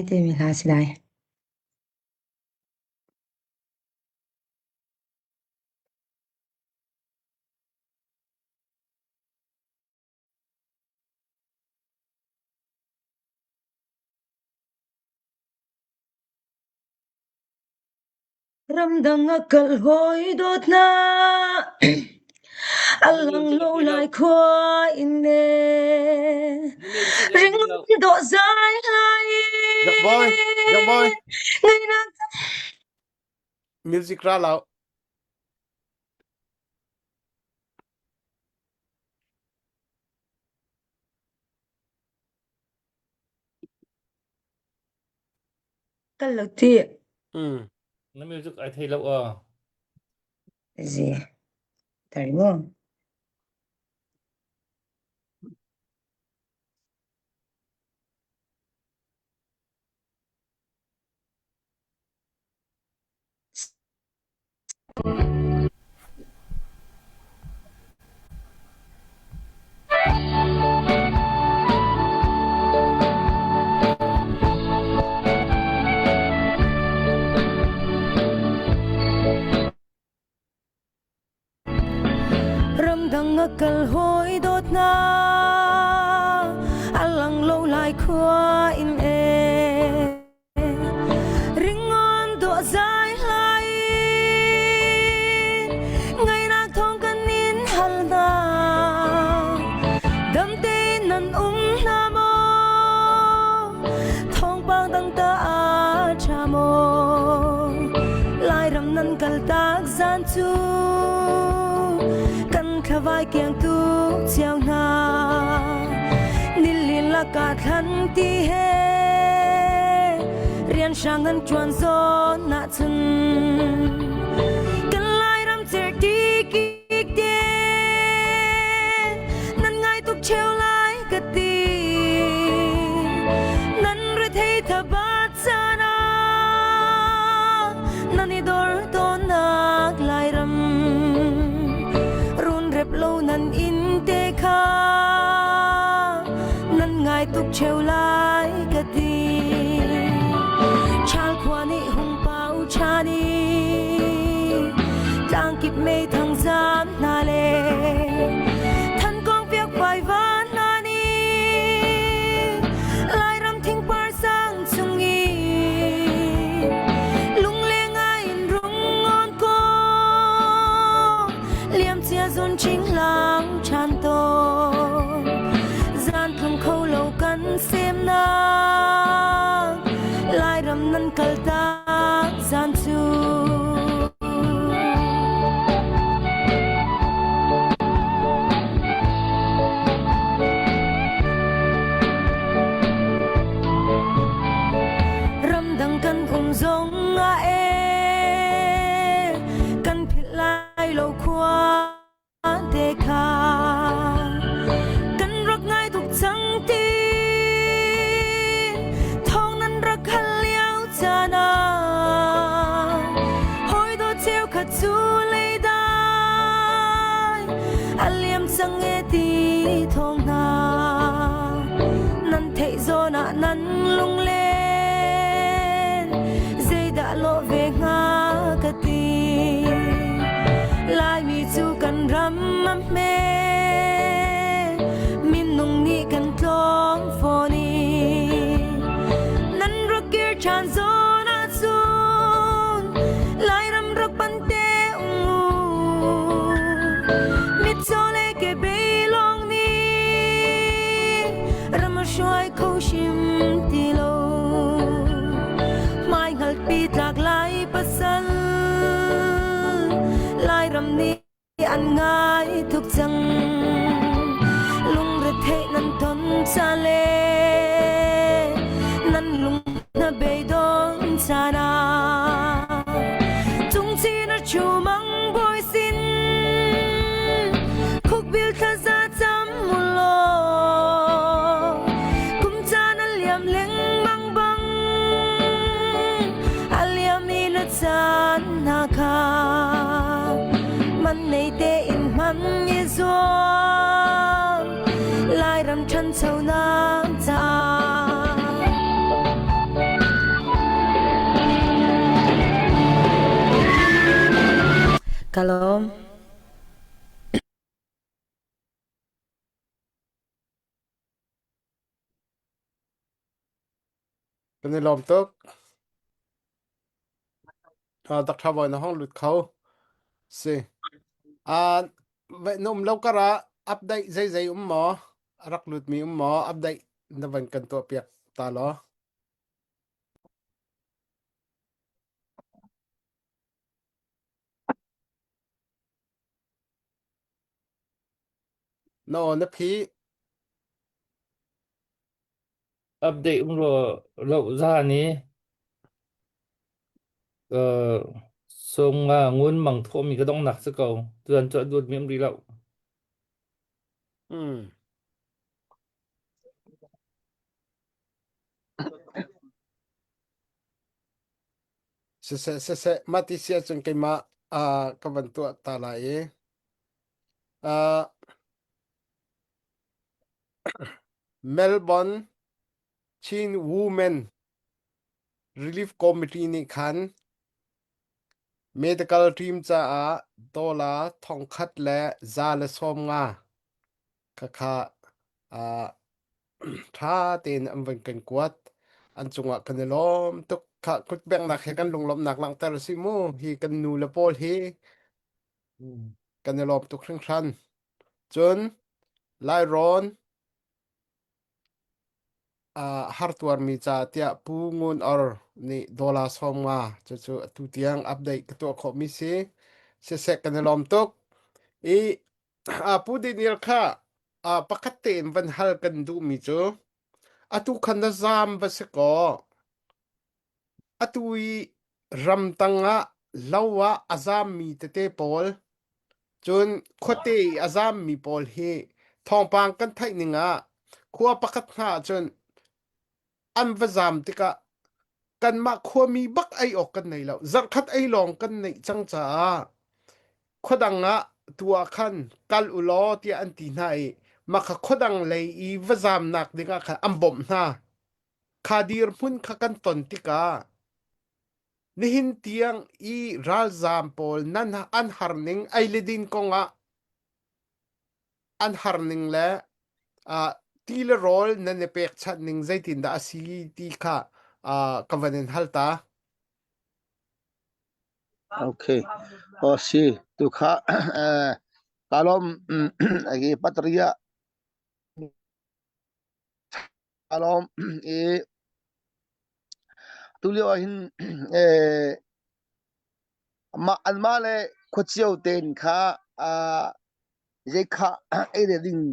timi hla si lai. Ramdang a kal hawi dawtnak a lang lo lai khua in ne ring dawh zai lai Boy, boy. Ngainak Music ra lau. Kal lo ti. Na music ai thei lo aw. Zi. Tari mo. Ramdang a kal hawi dawtnak a lang lo lai khua in e Ringon dawh zai lai. Thawngpang dang ta a ṭha maw? Lairam nan kal tak zan cu kan thlavai kiang tu cio hna. Nilin lakah thlan ti he rian hrang nan ṭuan zawn ahcun kan Lairam certi kik te nan ngai tuk cheu lai ka ti nan rethei thabat caan ah nan i dor tawnnak Lairam run rep lo nan inn te kha nan ngai tuk cheu lai ka ti Chal khua nih hung pau chan i tlangkip meithang zam hna le thankong piak vai van hna nih Lairam thingpar sang chung i lungleng ai in rung ngon ko liam cia zun ching lang chan to zan tlung kho lo kan semnak Lairam nan kal tak zan cu. Ramdang kan um zong ah e kan philh lai lo khua te kha kan rak ngai tuk cang ti thawng nan rak hal lio caan ah hawi dawt cheukhat cu leidai a liam cang e ti thawng hna nan theih zawn ah nan lunglen zeidah lawh ve hnga ka ti Laimi cu kan ram a hme minung nih kan tlawm fawn i nan rak kir ṭhan zawn ahcun Lairam rak pan te um u mitcaw le kebei lawng nih ram a hruai kho hrim ti lo hmaihngalpi tlak lai pasal Lairam nih an ngai tuk cang lungretheih nan ton ca le nan lung na beidong caan ah cungchin a chu mang bawi sin khukbil thlaza cam mu law kum caan a liam lengmang bang a liam i na caan hna kha man nei tein hman i zuam Lairam ṭhanchonak caah Ka lawm. Kan i lawm tuk. Uh, Dr. Bawi na hong lut kho. Si. Uh, na um lo kar ah update zeizei um maw? A rak lut mi um maw? Update na van kan tuah piak ta law. Na aw na phi. Update um rua lo zan i uh, sung nga ngun mang thawhmi ka dongnak si ko. Tuan cu a dut mi um rih lo. Hmm. Siseh siseh mah ti si ahcun keimah uh, ka van tuah ta lai i uh, Melbourne Chin Women Relief Committee nih khan medical team caah dollar 1,000 le 150 khakha uh, ṭha tein an van kan kuat. An cungah kan i lawm tuk. Kha kutbengnak he kan lunglawmhnak langhter a si mu. Hi kan nu le pawl hi kan i lawm tuk hringhran. Cun Lairawn. hartuarmi ca tiah Pu Ngun Or nih dollar 50 cucu atu tiang update ka tuah khawhmi si. Siseh kan i lawm tuk. I Pu Daniel kha pakhat tein van hal kan duhmi cu atu khan na zaam va si kaw atu i ramtang ah lo ah a zaammi tete pawl cun khuate i a zaammi pawl hi thawngpang kan theih ning ah khua pakhat hna ahcun an va zaam tikah kanmah khuami bak ei awk kan nei lo. Zarhkhat ei lawng kan neih cang caah khuadang ah tu ah khan kal u law tiah an ti hna i mah kha khuadang lei i va zaamnak ding ah khan an bawmh hna. Kha dirhmun kha kan ton tikah nihin tiang i ralzaam pawl nan an har ning ei le din kong ah an har ning le uh, ti le rawl nan i pekchanh ning zeitindah a si ti kha uh, ka van in hal ta. Okay. Oh si tu kha eh kalom agi patria kalom i tu lio ah hin eh mah anmah le khuacio tein kha ah zeikhah ei le ding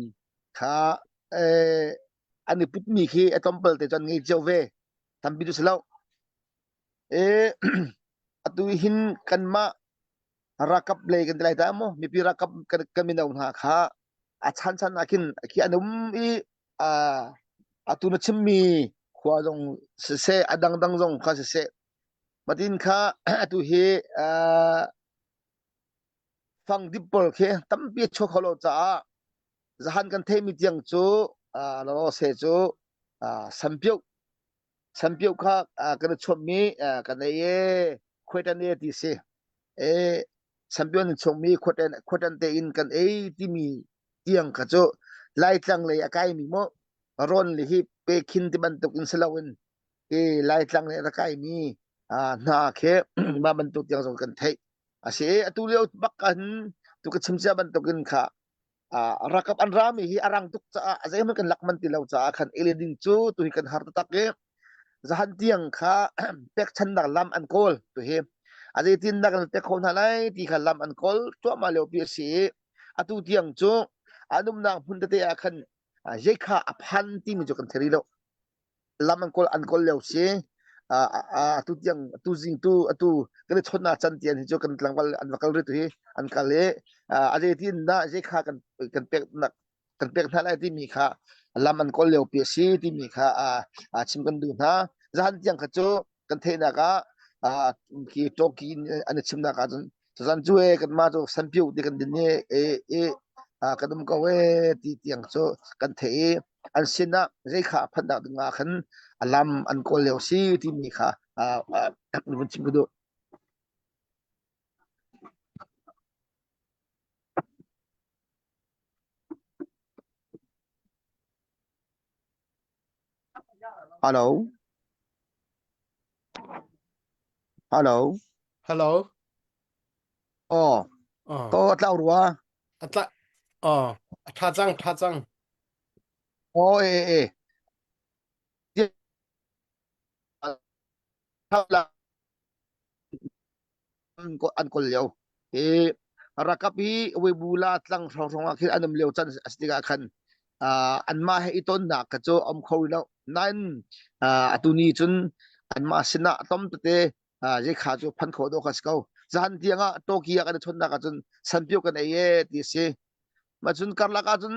kha eh an i putmi khi a tlawmpal te cu an ngei cio ve. Tampi cu si lo. Eh atu hin kanmah ralkap lei kan ti lai ta maw mipi ralkap kan, kan mino hna kha a chanchan ah khin khi an um i uh, atu na chimmi khua zong siseh a dangdang zong kha siseh matin kha atu hi uh, fangdip pawl khi tampi a chuak kho lo caah zahan kan theimi tiang cu uh, lawse cu uh, sampio sampio kha uh, kan i chuammi uh, kan ei e khuaitan e ti si e sampio in chungmi khuatan khuatan te in kan ei timi tiang kha cu laitlang lei a kaimi mo rawn le hi pe khin ti bantuk in si loin i laitlang lei a kaimi hna khi mah bantuk tiang zong kan theih a si atu lio bak kan tu ka chim cia bantukin kha rakap an rami hi a rang tuk caah a zeihmanh kan lak man ti lo caah khan ele ding cu tu hi kan har taktak i zahan tiang kha pekchannak lam an kawl tu hi a zeitin dah kan pek kho hna lai ti kha lam an kawl cuahmah lio pi a si i atu tiang cu an umnak hmun tete ah khan zeikha a phan timi cu kan thei lo lam an kawl an kawl lio si atu tiang atu zing tu atu kan i chawnh can tian hi cu kan tlangval an va kal ri tu hi an kal i a zeitin dah zeikha kan kan pek nak kan pek hna lai timi kha lam an kawl lio pi a si timi kha a chim kan duh hna zahan tiang kha cu kan theihnak ah khi Turkey an i chimnak ah cun cun cu e kanmah cu sanpiu ti kan din i e e kan um ko e ti tiang cu kan theih i an sin ah zei kha phannak ding ah khan a lam an kawl lio si timi kha vun chim ka duh. Hello. Hello. Hello. Oh. Oh. Ko tlau rua. Atla. Oh. Tha cang, tha cang. Oh, e e. An kawl lio. Hi rakap hi Weibula tlang hrawng ah khin an um lio can a si tikah khan anmah he i tonnak kha cu um kho rih lo. Nain atu ni cun anmah sinah tlawm tete zeikha cu phan khawh dawh kha si ko. Zahan tiang ah Turkey ah kan i chawnhnak ahcun sanpio kan ei e ti a si. Mah cun karlak ahcun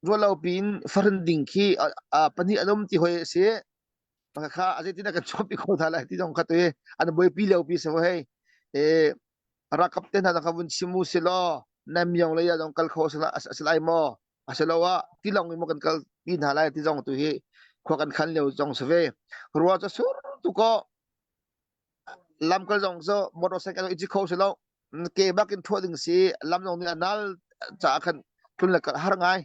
ruahlo piin fahrin ding khi pahnih an um ti hoi a si. Kha a zeitin kan chuahpi kho hna lai ti zong kha tu hi an buaipi lio pi si hei. E rakap te hna kha vun chim u si law Namyong lei ah zong kal kho a si lai maw? Asiloah tilawng in maw kan kal pi hna lai ti zong tu hi khua kan khan lio zong si ve. Rua cu sur tu ko lamkal zong cu motorcycle i kho si lo. Ke bak in thuah ding si lam zong nih a nal caah khan tlun le kal har ngai.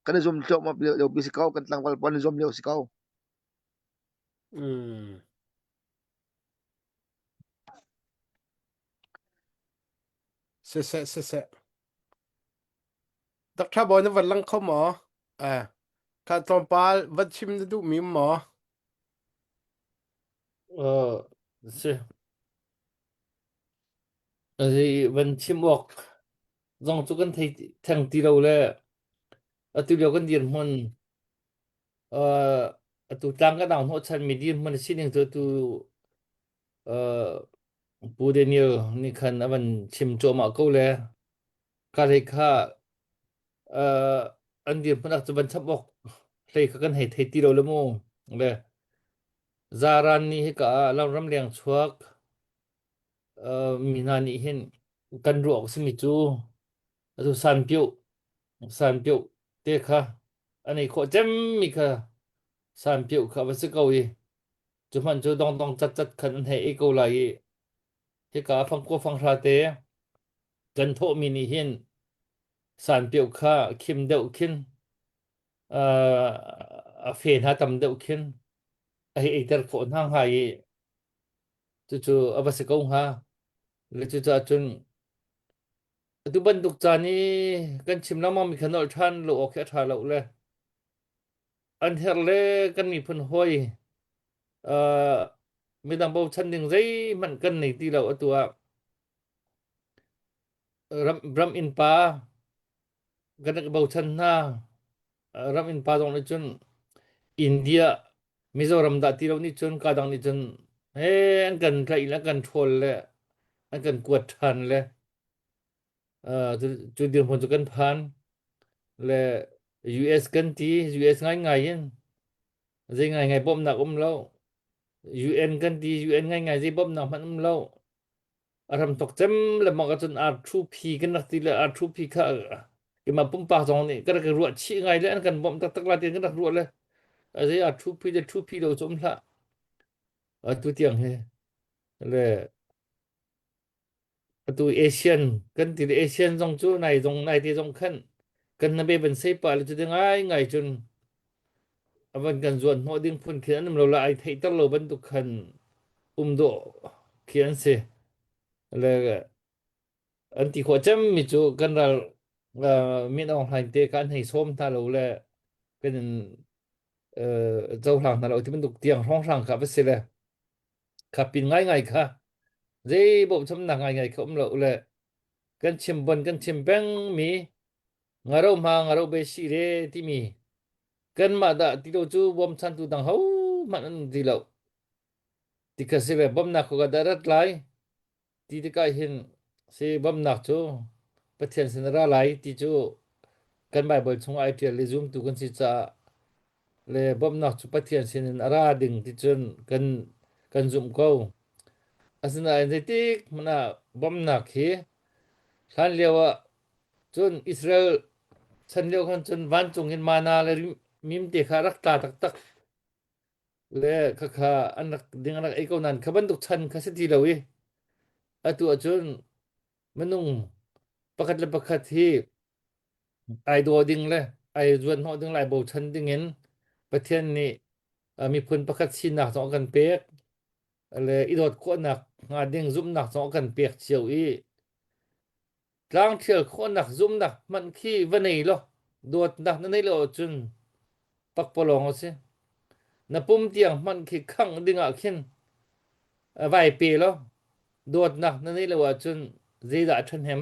Kan i zum tluahmah lio pi si ko kan tlangval pawl an i zum lio si ko. Mm. Siseh siseh. Dr. Bawi na van lang kho maw? Eh. Kha tlawmpal van chim na duhmi um maw? Uh, si. Zi van chim awk zong cu kan thei theng ti lo le atu lio kan dirhmun uh, atu tlang kan au hnawhchan mi dirhmun a sining cu atu uh, Pu Daniel nih khan a van chim cuahmah ko le ka hlei kha uh, an dirhmun ah cu van chap awk hlei kha kan hei thei ti lo le mu le zaran nih hika ah ram leng chuak uh, mi hna nih hin kan ruah awk simi cu atu sanpioh sanpioh te kha an ei khawh cemmi kha sanpioh kha va si ko i cu hmanh cu dongdong cat cat khan an hei ei ko lai i hika fangkua fanghra te kan thawhmi nih hin sanpioh kha khim deuh khin uh, a fe hna tam deuh khin a hei eiter khawh hna hnga i cucu a va si ko hnga. Le cucaah cun atu bantuk caan i kan chim lengmang mi kha nolh ṭhan lo awk hi a ṭha lo le an herh le kan miphun hawi uh, midang bochan ding zeihmanh kan nei ti lo atu ah ram, ram innpa kan rak i bochan hna ram innpa zong nih cun India Mizoram dah ti lo nih cun ka dang nih cun he an kan tlaih le an kan ṭhawl le an kan kuat ṭhan le uh, cu, cu dirhmun cu kan phan le US kan ti US ngaingai in zei ngaingai bawmhnak um lo UN kan ti UN ngaingai zei bawmhnak hmanh um lo A hramthawk cem lengmang ahcun R2P kan rak ti le R2P kha keimah pumpak zong nih ka rak i ruah chih ngai le an kan bawmh taktak lai ti kan rak ruah le a zei R2P le 2P lo cu um hlah. Atu tiang hi le atu Asian kan ti le Asian zong cu nai zong nai te zong khan kan na be ban sei pa le cu ti ngai ngai cun a van kan zuan hnawh ding phun khin an um lo la ai theihter lo bantuk khan um dawh khi an si le an ti khawh cem mi cu kan ral Min Aung Hlaing te kha an hei sawm hna lo le kan in cohlang hna lo ti bantuk tiang hrawnghrang kha va si le kha pin ngaingai kha zei bawmchamnak ngaingai kha um lo le kan chim bon kan chim peng mi Ngaro hma ngaro be si re timi kanmah dah ti lo cu bawmchantu dang ho hmanh an um ti lo. Ti kha si ve bawmnak ko ka dah rat lai ti tikah hin si bawmnak cu Pathian sin a ra lai ti cu kan Bible chung ai ṭial i zumtu kan si caah le bawmhnak cu Pathian sinin a ra ding ti cun kan kan zumh ko. Asinain zeitik hmanh ah bawmhnak hi hlan lio ah Cun Israel chan lio khan cun vancung in mana le mimte kha rak tla taktak le khakha an rak ding an rak ei ko nain kha bantuk chan kha si ti lo i atu ahcun minung pakhat le pakhat hi ai daw ding le ai zuan hnawh ding le ai bochan ding in Pathian nih miphun pakhat sinak zong a kan pek le i dawt khawhnak hnga ding zumhnak zong a kan pek cio i Tlangṭhial khawhnak zumhnak hmanh khi va nei law dawtnak na neih lo ahcun pakpalawng a si. Na pum tiang hmanh khi khangh dingah khin vai pe law dawtnak na neih lo ahcun zeidah a ṭhahnem?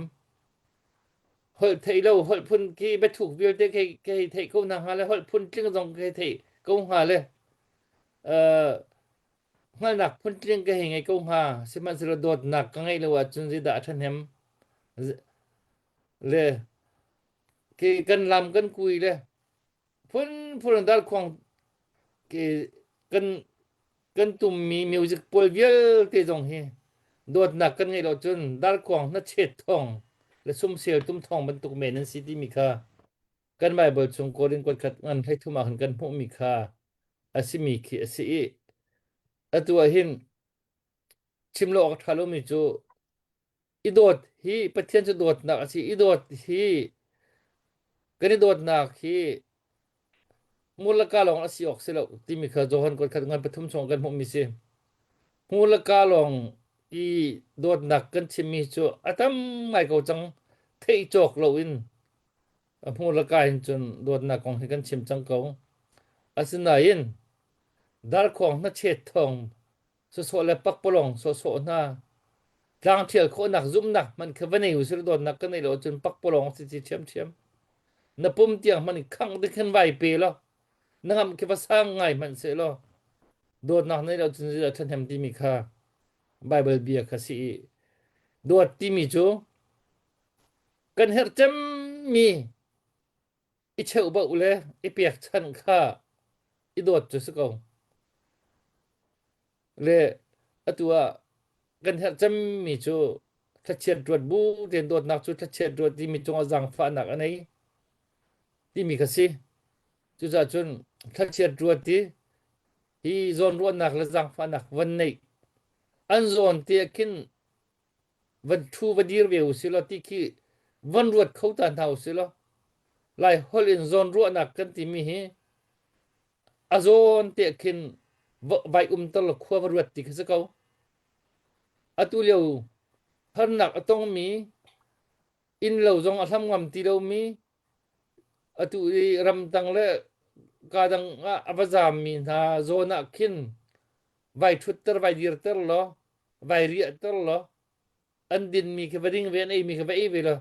Holh theih lo holh phun khi biathuk vialte ka hei theih ko hna hnga le holh phun tling zong ka hei theih ko hnga le uh, hngalhnak phuntling ka hei ngei ko hnga sihmanhsehlaw dawtnak ka ngeih lo ahcun zeidah a ṭhahnem le ke kan lam kan kui le phunphun darkhuang ke kan kan tummi music pawl vialte zong hi dawtnak kan ngeih lo cun darkhuang hnachet thawng le sumsel tum thawng bantuk men an si timi kha kan Bible chung Korin kuat khat ngan 13 ah khan kan hmuhmi kha a simi khi a si i atu ah hin chim lo awk a ṭha lomi cu i dawt hi Pathian cu dawtnak a si i dawt hi kan i dawtnak hi hmur le ka lawng a si awk si lo timi kha Johan kuat khat ngan pathum chung kan hmuhmi si hmur le ka lawng i dawtnak kan chimmi cu a tam ngai ko cang theih cawk loin a hmur le ka hin cun dawtnak kong hi kan chim cang ko. Asinain darkhuang hnachet thawng sawsawh le pakpalawng sawsawh hna tlang ṭhial khawhnak zumhnak hmanh kha va nei usih law dawtnak kan neih lo ahcun pakpalawng si ci ṭhiamṭhiam. Na pum tiang hmanh in khangh ding khin vai pe law na ngamh khi va sang ngai hmanh seh law dawtnak neih lo ahcun zeidah ṭhahnem timi kha Baibal bia kha si i dawt timi cu kan herh cemmi i cheuhbauh le i pekchanh kha i dawt cu si ko. Le atu ah kan herh cemmi cu thlachiat ruat bu tein dawtnak cu thlachiat ruat timi cungah zaangfahnak a nei timi kha si. Cucaah cun thlachiat ruat i hi zawnruahnak le zaangfahnak van neih an zawn te ah khin van ṭhu va dir ve usih law ti khi van ruat kho ta hna usih law Lai holh in zawnruahnak kan timi hi a zawn te khin vai umter law khua va ruat ti khi si ko. Atu lio harnak a tongmi innlo zong a hlam ngam ti lomi atu i ramtang le ka dang ah a va zaammi hna zawn ah khin vai ṭhutter vai dirter law vai riahter law an dinmi khi va ding ve an eimi khi va ei ve law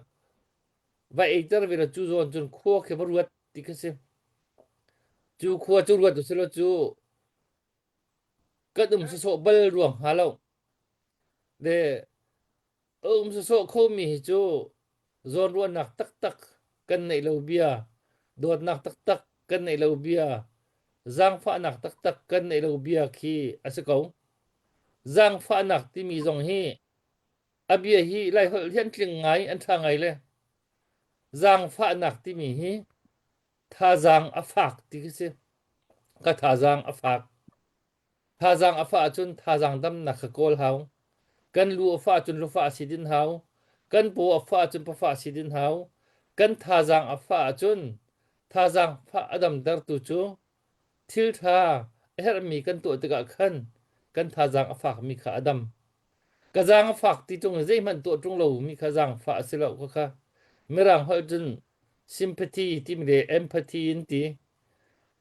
va eiter ve law cu zawn cun khua khi va ruat ti khi si cu khua cu ruat usih law cu kan um sawsawh bal ruang hnga lo le A um sawsawh khomi hi cu zawnruahnak taktak kan neih lo bia, dawtnak taktak kan neih lo bia, zaangfahnak taktak kan neih lo bia khi a si ko. Zaangfahnak timi zong hi a bia hi Laiholh hi an tling ngai, an ṭha ngai le zaangfahnak timi hi thazaang a fak ti khi si. Ka thazaang a fak. Thazaang a fah ahcun thazaang damnak kha kawl hau. Kan lu a fah ahcun lufah si din hau. Kan paw a fah ahcun pafah si din hau. Kan thazaang a fah ahcun thazaang fah a damtertu cu thil ṭha a herhmi kan tuah tikah khan kan thazaang a fakmi kha a dam. Ka zaang a fak ti ṭung i zeihmanh tuah ṭung lomi kha zaangfah a si lo khakha. Mirang holh cun sympathy timi le empathy in ti.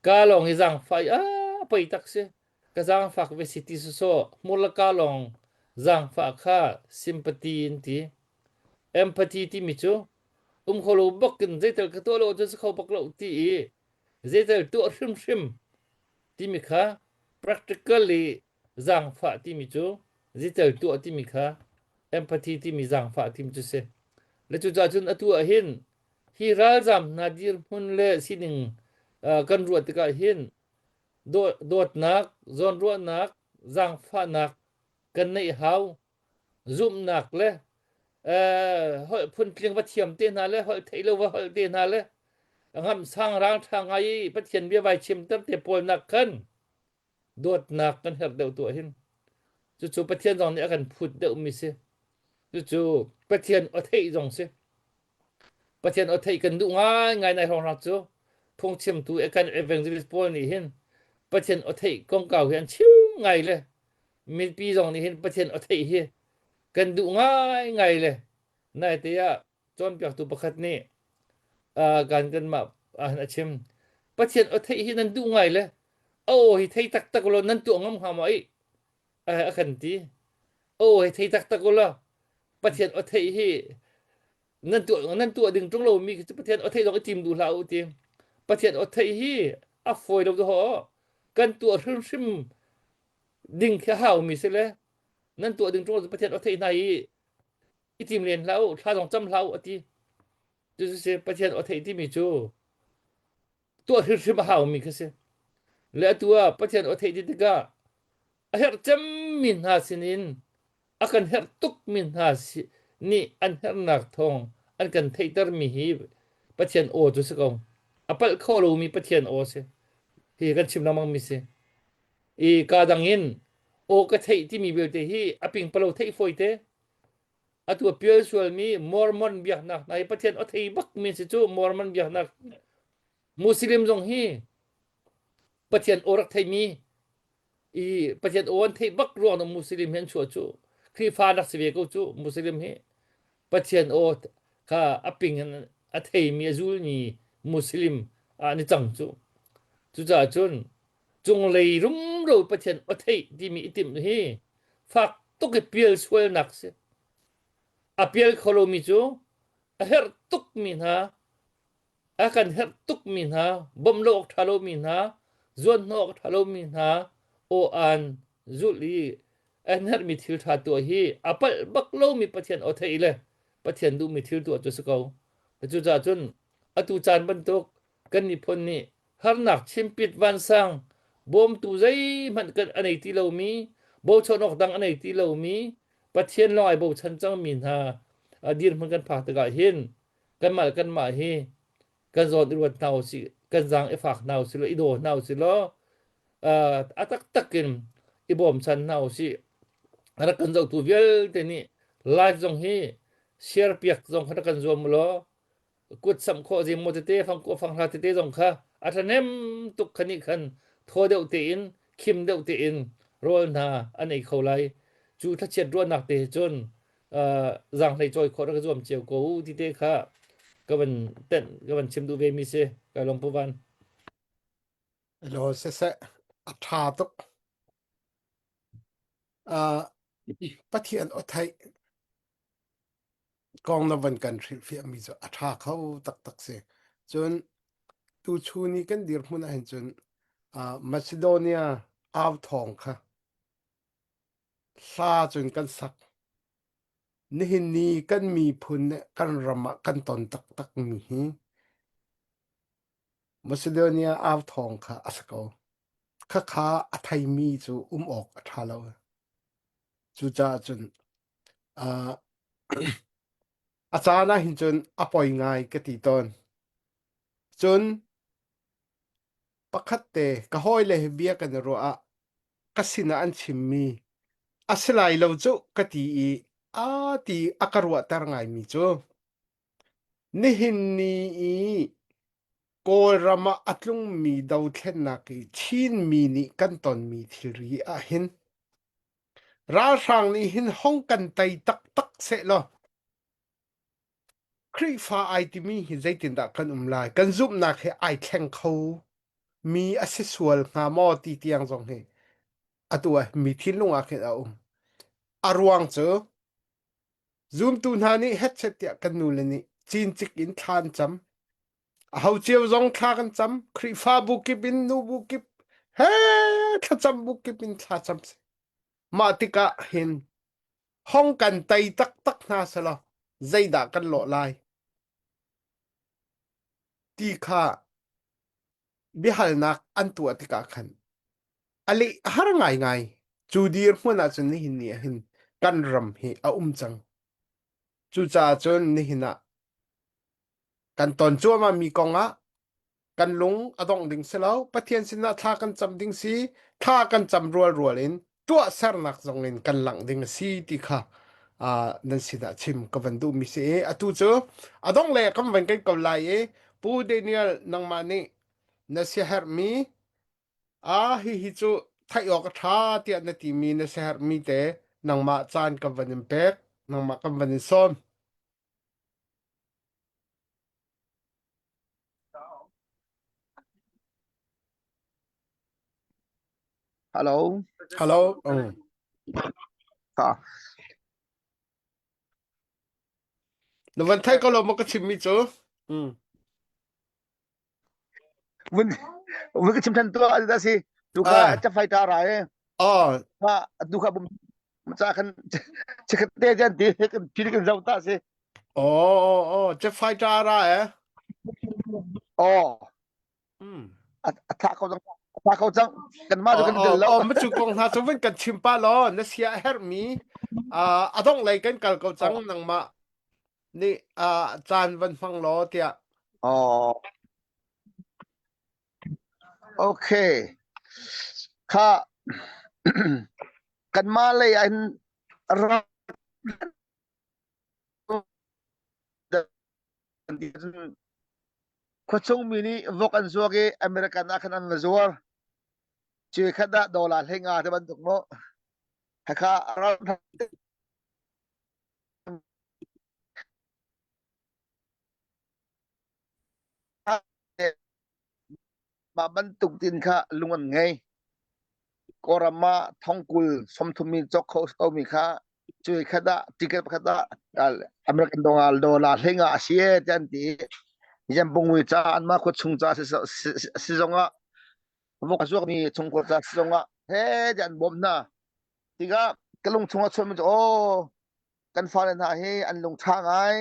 Ka lawng hi zaangfah i a poi tak si. Ka zaangfak ve si ti sawsawh hmur le ka lawng zaangfah kha sympathy in ti. Empathy timi cu um kho lo bak in zeitel ka tuah lo ahcun si kho bak lo ti i zeitel tuah hrimhrim timi kha practically zaangfah timi cu zeitel tuah timi kha empathy timi zaangfah timi cu si. Le cucaah cun atu ah hin Hi ralzaam hna dirhmun le sining kan ruah tikah hin dawtnak, zawnruahnak, zaangfahnak kan neih hau. Zumhnak le holh phuntling va thiam te hna le holh theih lo va holh te hna le ngamsang rangṭha ngai i Pathian bia vai chimter te pawl nak khan dawtnak kan herh deuh tuah hin. Cucu Pathian zong nih a kan phut deuhmi si. Cucu Pathian aw theih zong si. Pathian aw theih kan duh ngaingai nai hrawnghrang cu phungchimtu e kan evangelist pawl nih hin Pathian aw theih kongkau hi an chim ngai le mipi zong nih hin Pathian aw theih hi kan duh ngaingai le naite ah cawnpiaktu pakhat nih uh, kan kanmah ah a chim Pathian aw theih hi nan duh ngai le a aw hi thei taktak law nan tuah ngam hnga maw a kan ti a aw hi thei taktak law Pathian aw theih hi nan tuah nan tuah ding ṭung lomi khi cu Pathian aw theih zong i tim duh hlah u ti Pathian aw theih hi a fawi lo ho kan tuah hrimhrim ding khi a haumi si le nan tuah ding ṭung lo Pathian aw theih hna i i tim len hlah u thla zong cam hlah u a ti cu si Pathian aw theih timi cu tuah hrimhrim a haumi kha si le atu ah Pathian aw theih ti tikah a herh cemmi hna sinin a kan herh tukmi hna nih an herhnak thawng an kan theihtermi hi Pathian aw cu si ko a palh kho lomi Pathian aw si hi kan chim lengmang mi si i ka dang in aw ka theih timi vialte hi a pingpalo theih fawi te atu a pial sualmi Mormon biaknak hna hi Pathian a thei bakmi si cu Mormon biaknak Muslim zong hi Pathian aw rak theimi i Pathian aw an theih bak ruang na Muslim hi an chuah cu Khrihfa rak si ve ko cu Muslim hi Pathian aw kha a ping in a theimi a zulmi Muslim ah an i cang cu. Cucaah cun cunglei rumro Pathian aw theih timi i timh hi fak tuk i pial sualnak si. A pial kho lomi cu a herh tukmi hna, a kan herh tukmi hna, bawmh lo awk ṭha lomi hna, zuanhnawh awk ṭha lomi hna aw-aan zulh i an herhmi thil ṭha tuah hi a palh bak lomi Pathian aw theih le Pathian duhmi thil tuah cu a si ko. Cucaah cun atu caan bantuk kan miphun nih harnak chimpit vansang bawmtu zeihmanh kan a nei ti lomi bochan awk dang a nei ti lomi Pathian lawng ai bochan cangmi hna dirhmun kan phak tikah hin kanmah le kanmah hi kan zawn i ruat hna usih kan zaang i fak hna usih law i daw hna usih law a taktak in i bawmchan hna usih rak kan zohtu vialte nih live zong hi share piak zong kha rak kan zuam law kut samh khawh zeimaw tete fangkua fanghra tete zong kha a ṭhahnem tuk kha nih khan thaw deuh tein khim deuh tein rawl hna an ei kho lai cu thlachiat ruahnak te he cun zaanghlei cawi khawh rak zuam cio ko u ti te kha ka van tenh ka van chim duh ve mi si ka lawm pu van Lo siseh a ṭha tuk. Uh, Pathian aw theih kong na van kan hrilhfiahmi cu a ṭha kho taktak si. Cun tuchun i kan dirhmun ahhin cun uh, Macedonia au thawng kha hla cun kan sak. Nihin ni kan miphun le kan ram ah kan ton taktakmi hi Macedonia au thawng kha a si ko. Khakha a theimi cu um awk a ṭha lo. Cucaah cun uh, a caan ah hin cun a poi ngai ka ti tawn. Cun pakhat te ka hawile he bia kan i ruah ah ka sinah an chimmi a si lai lo cu ka ti i a ti a ka ruahter ngaimi cu nihin ni i Kawlram ah a tlungmi dothlennak i Chinmi nih kan tonmi thilri ahhin ralhrang nih hin hong kan tei taktak sehlaw Khrihfa ai timi hi zeitindah kan um lai? Kan zumhnak hi ai thleng kho mi a si sual hnga maw ti tiang zong hi atu ah mi thinlung ah khin a um. A ruang cu zumtu hna nih hetchet tiah kan nule nih cincik in thla an cam. Aho cio zong thla kan cam. Khrihfabu kip in nubu kip he thlacam bu kip in thla cam si. Mah tikah hin hong kan tei taktak hna selaw zeidah kan lawh lai ti kha biahalnak an tuah tikah khan a leh har ngaingai. Cu dirhmun ahcun nihin ni ah hin kan ram hi a um cang. Cucaah cun nihin ah kan ton cuahmah mi kong ah kan lung a dongh ding si lo. Pathian sinah thla kan cam ding si. Thla kan cam rualrual in tuahsernak zong in kan langh ding a si ti kha uh, nan sinah chim ka van duh mi si i atu cu a dongh le kan van kan ko lai i Pu Daniel nangmah nih na siaherhmi a hihi cu theih awk a ṭha tiah na timi na siaherhmi te nangmah caan kan van in pek nangmah kan van in sawm. Hello. Hello. Mm. Ha. Na van thei ko lo maw ka chimmi cu? Mm. Vun vun ka chim than tu ah da si. Tu kha Ah. cha fai ta ra e. Oh, Ha tu kha bum cha khan chikhat te jan ti kan phil kan zau ta si. oh, oh, oh, jet fighter ra eh. Oh. Mm. A tha ko cang. A tha ko cang. Kan mah cu Oh, kan tel oh, lo. oh, ma cu kong hna cu van kan chim pa law na sia a herhmi uh, a dongh lei kan kal ko cang nangmah nih uh, caan van hmang law tiah Oh. Okay. Kha kanmah lei ah hin ram khuachung mi nih vok an zuak i American ah khan an va zuar. Cuai khat ah dollar 15 te bantuk mu. Hakha ram Mah bantuk tin kha lung an ngei. Kawlram ah thongkul 30 mi cawk kho komi kha cuai khat ah ticket pakhat ah American dollar dollar hlenga a si e ti an ti. Yampungwi ca anmah khua chung ca si zongah vok a zuakmi chungkhar ca si zongah he ti an bawm hna. Tikah ka lung chungah chuan mi cu aw kan fale hna hi an lungṭha ngai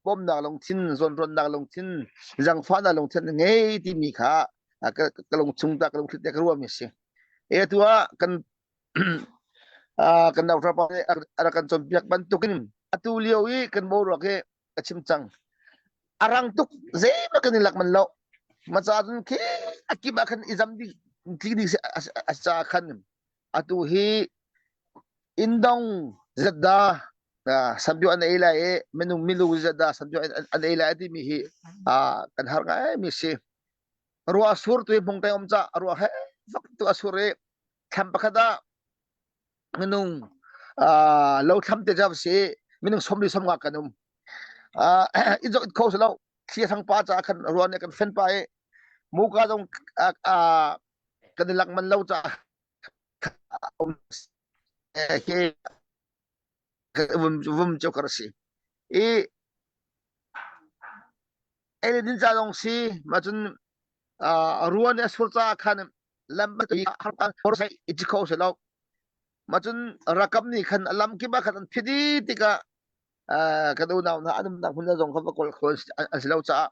bawmnak lungthin zawnruannak lungthin zangfahnak lungthin an ngei timi kha ka lungchung ta ka lungthlit te ka ruahmi a si e atu ah kan kan nauṭha pa nih a rak kan cawnpiak bantukin atu lio i kan boruak hi ka chim cang a rang tuk zeihmanh kan i lak man lo maca cun khi a kip ah khan i zam dih tli dih a ca khan atu hi Inndong zatda sanpio an ei lai i minung milu zatda sanpio an ei lai timi hi kan har ngai mi si. Ruah sur tu hi hmung te um ca ruah he fak tu a sur i thlam pakhat ah minung lo thlam te jav si minung somli somnga kan um. In zok kho lo thli thang pa ca khan ruah nih kan fen pa i muka zong kan i lak man lo ca hi vum cu kar si i eidin ca zong si ma cun ruan a sur ca khan lam i ci kho se lo ma cun rakam nih khan lam kip ah khan an phit tikah kan unau hna an umnak hmun zong kha va kawl kho an si lo caah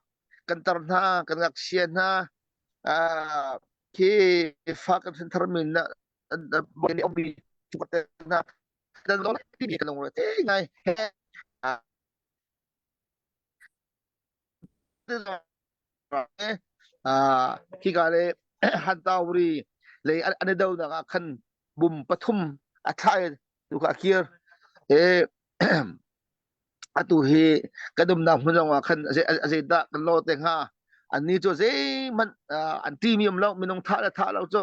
kan tar hna kan ngakchia hna khi fa kan hrin thar min na ummi na dan lo ti kan lung te ngai khi ka le hantawri le an do nak ah khan bum pathum a thlai tu kha kir e Atu hi kan umnak hmun zong ah khan a zeidah kan law te hnga? Annih cu zeihmanh an ṭihmi um lo, minung thah le thah lo cu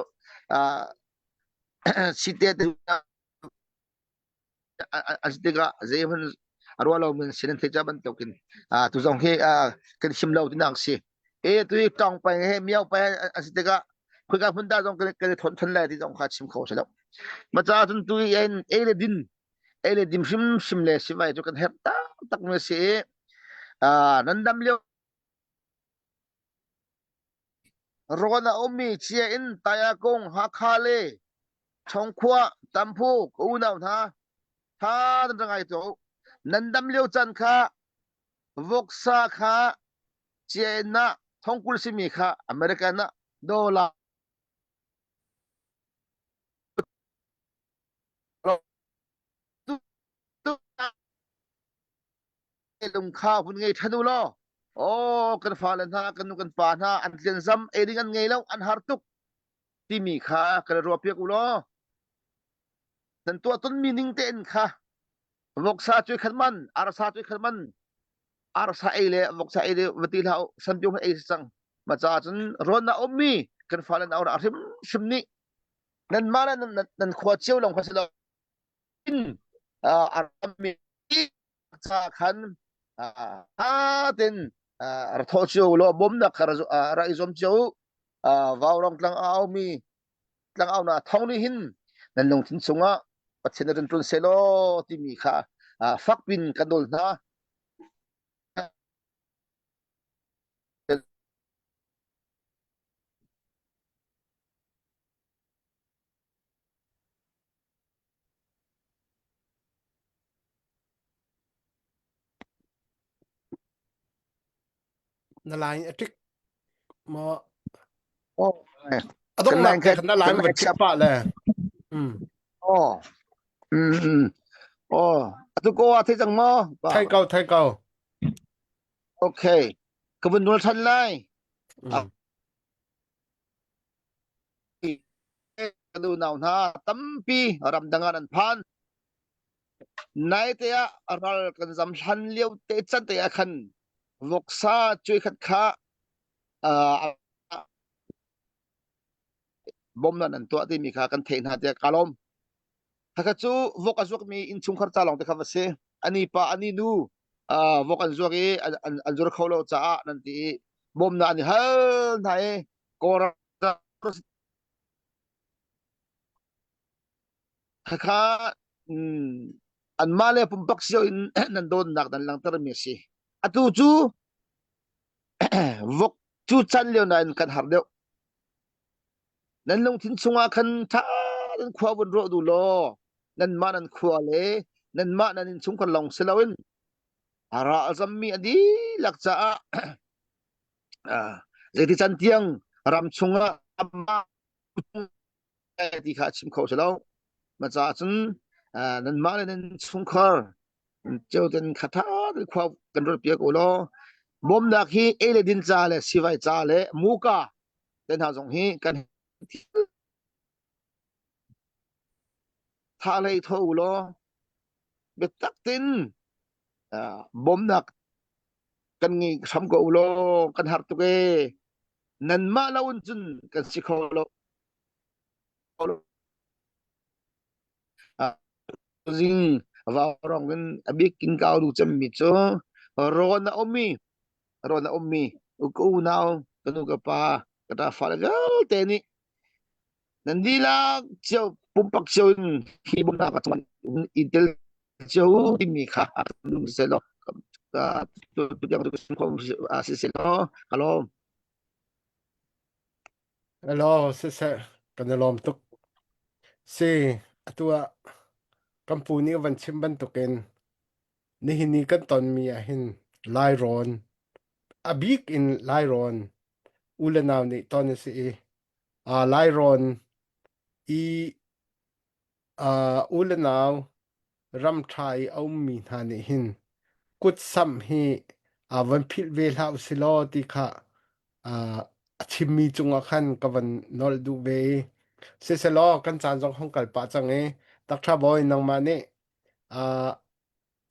site te an si tikah zeihmanh a ruah lomi an si nan theih ca bantukin tu zong hi kan him lo tinak a si. E tu hi tawng peng he miao peng an si tikah khoika hmun dah zong kan i thawn than lai ti zong kha chim kho si lo. Ma ca cun tu hi ei le din ei le dim hrimhrim le sivai cu kan herh taktak mi a si i nan dam lio rawn a ummi chia in Tayakung Hakha le Chongkhua Tamphu ka unau hna tha nan ra ngai tuah u nan dam lio caan kha voksa kha chia in ah thongkul simi kha American ah dollar Lung kha hun ngei ṭhan u law aw kan fale hna kan nu kan pa hna an tlianzam ei ding an ngei lo an har tuk timi kha kan ruahpiak u law nan tuah tonmi ning tein kha voksa cu khat man arsa cu khat man arsa ei le voksa ei le va ti hlah u sanpiung ei cang ma ca cun rawn na ummi kan fale na ora hrim hrim nih nanmah le nan khua cio lawng kha si lo in a rammi ca khan ha ten ra thawh cio law bawmnak kha ra i zuam cio vaurong tlang a aumi tlang au na thong nih hin nan lungthin chungah Pathian na ṭun selaw timi kha fakpin kan nawl hna. Na line a ṭik maw? Oh, A donghnak te khan na line va ṭik pah le. Mm. Oh. Mm. mm. Oh, atu ko ah thei cang maw? Thei ko, thei ko. Okay. Ka vun nul than lai. Mm. Kan unau hna tampi ramdang ah nan phan. Naite ah ral kan zam hlan lio te can te ah khan voksa cuai khat kha bom nan an tuah timi kha kan theih hna tiah ka lawm. Khakha cu vok a zuakmi innchungkhar ca lawng te kha va si. Ani pa ani nu vok an zuak i an, an, an zur kho lo caah nan ti i bawmnak an i hal hna i Kawlram Khakha anmah le pumpak cio in nan dawtnak nan langhtermi a si. Atu cu vok cu chan lio nain kan har deuh. Nan lungthin chungah khan ṭha nan khua vun ruah duh law nanmah nan khua le nanmah nan innchungkhar lawng si loin a ralzammi a dihlak caah zeiti can tiang ram chungah amah ti kha a chim kho si lo. Ma caah cun nanmah le nan chungkhar ceu ten kha ṭha tein khua kan ruat piak u law bawmnak hi ei le din ca le sivai ca le muka te hna zong hi kan tha hlei tho u law biatak tin bawmnak kan ngei hram ko u law kan har tuk e nanmah lo in cun kan si kho lo. Zing vaurong in a bik in kau du cemmi cu rawn a ummi rawn a ummi ka unau ka nu ka pa ka ta fale vialte nih nan dihlak cio pumpak cio in hi bawmhnak ah cun i tel cio timi kha selaw si selaw ka lawm. Hello, siseh kan i lawm tuk. Si, atu ah kan pu nih a van chim bantukin nihin ni kan tonmi ah hin Lairawn, a bik in Lairawn u le nau nih ton a si i uh, Lairawn i uh, u le nau ram ṭha i a ummi hna nih hin kutsamh hi uh, van philh ve hlah usih law ti kha uh, a chimmi cungah khan ka van nolh duh ve i siselaw kan caan zong hong kal pah cang i takṭha bawi nangmah nih uh,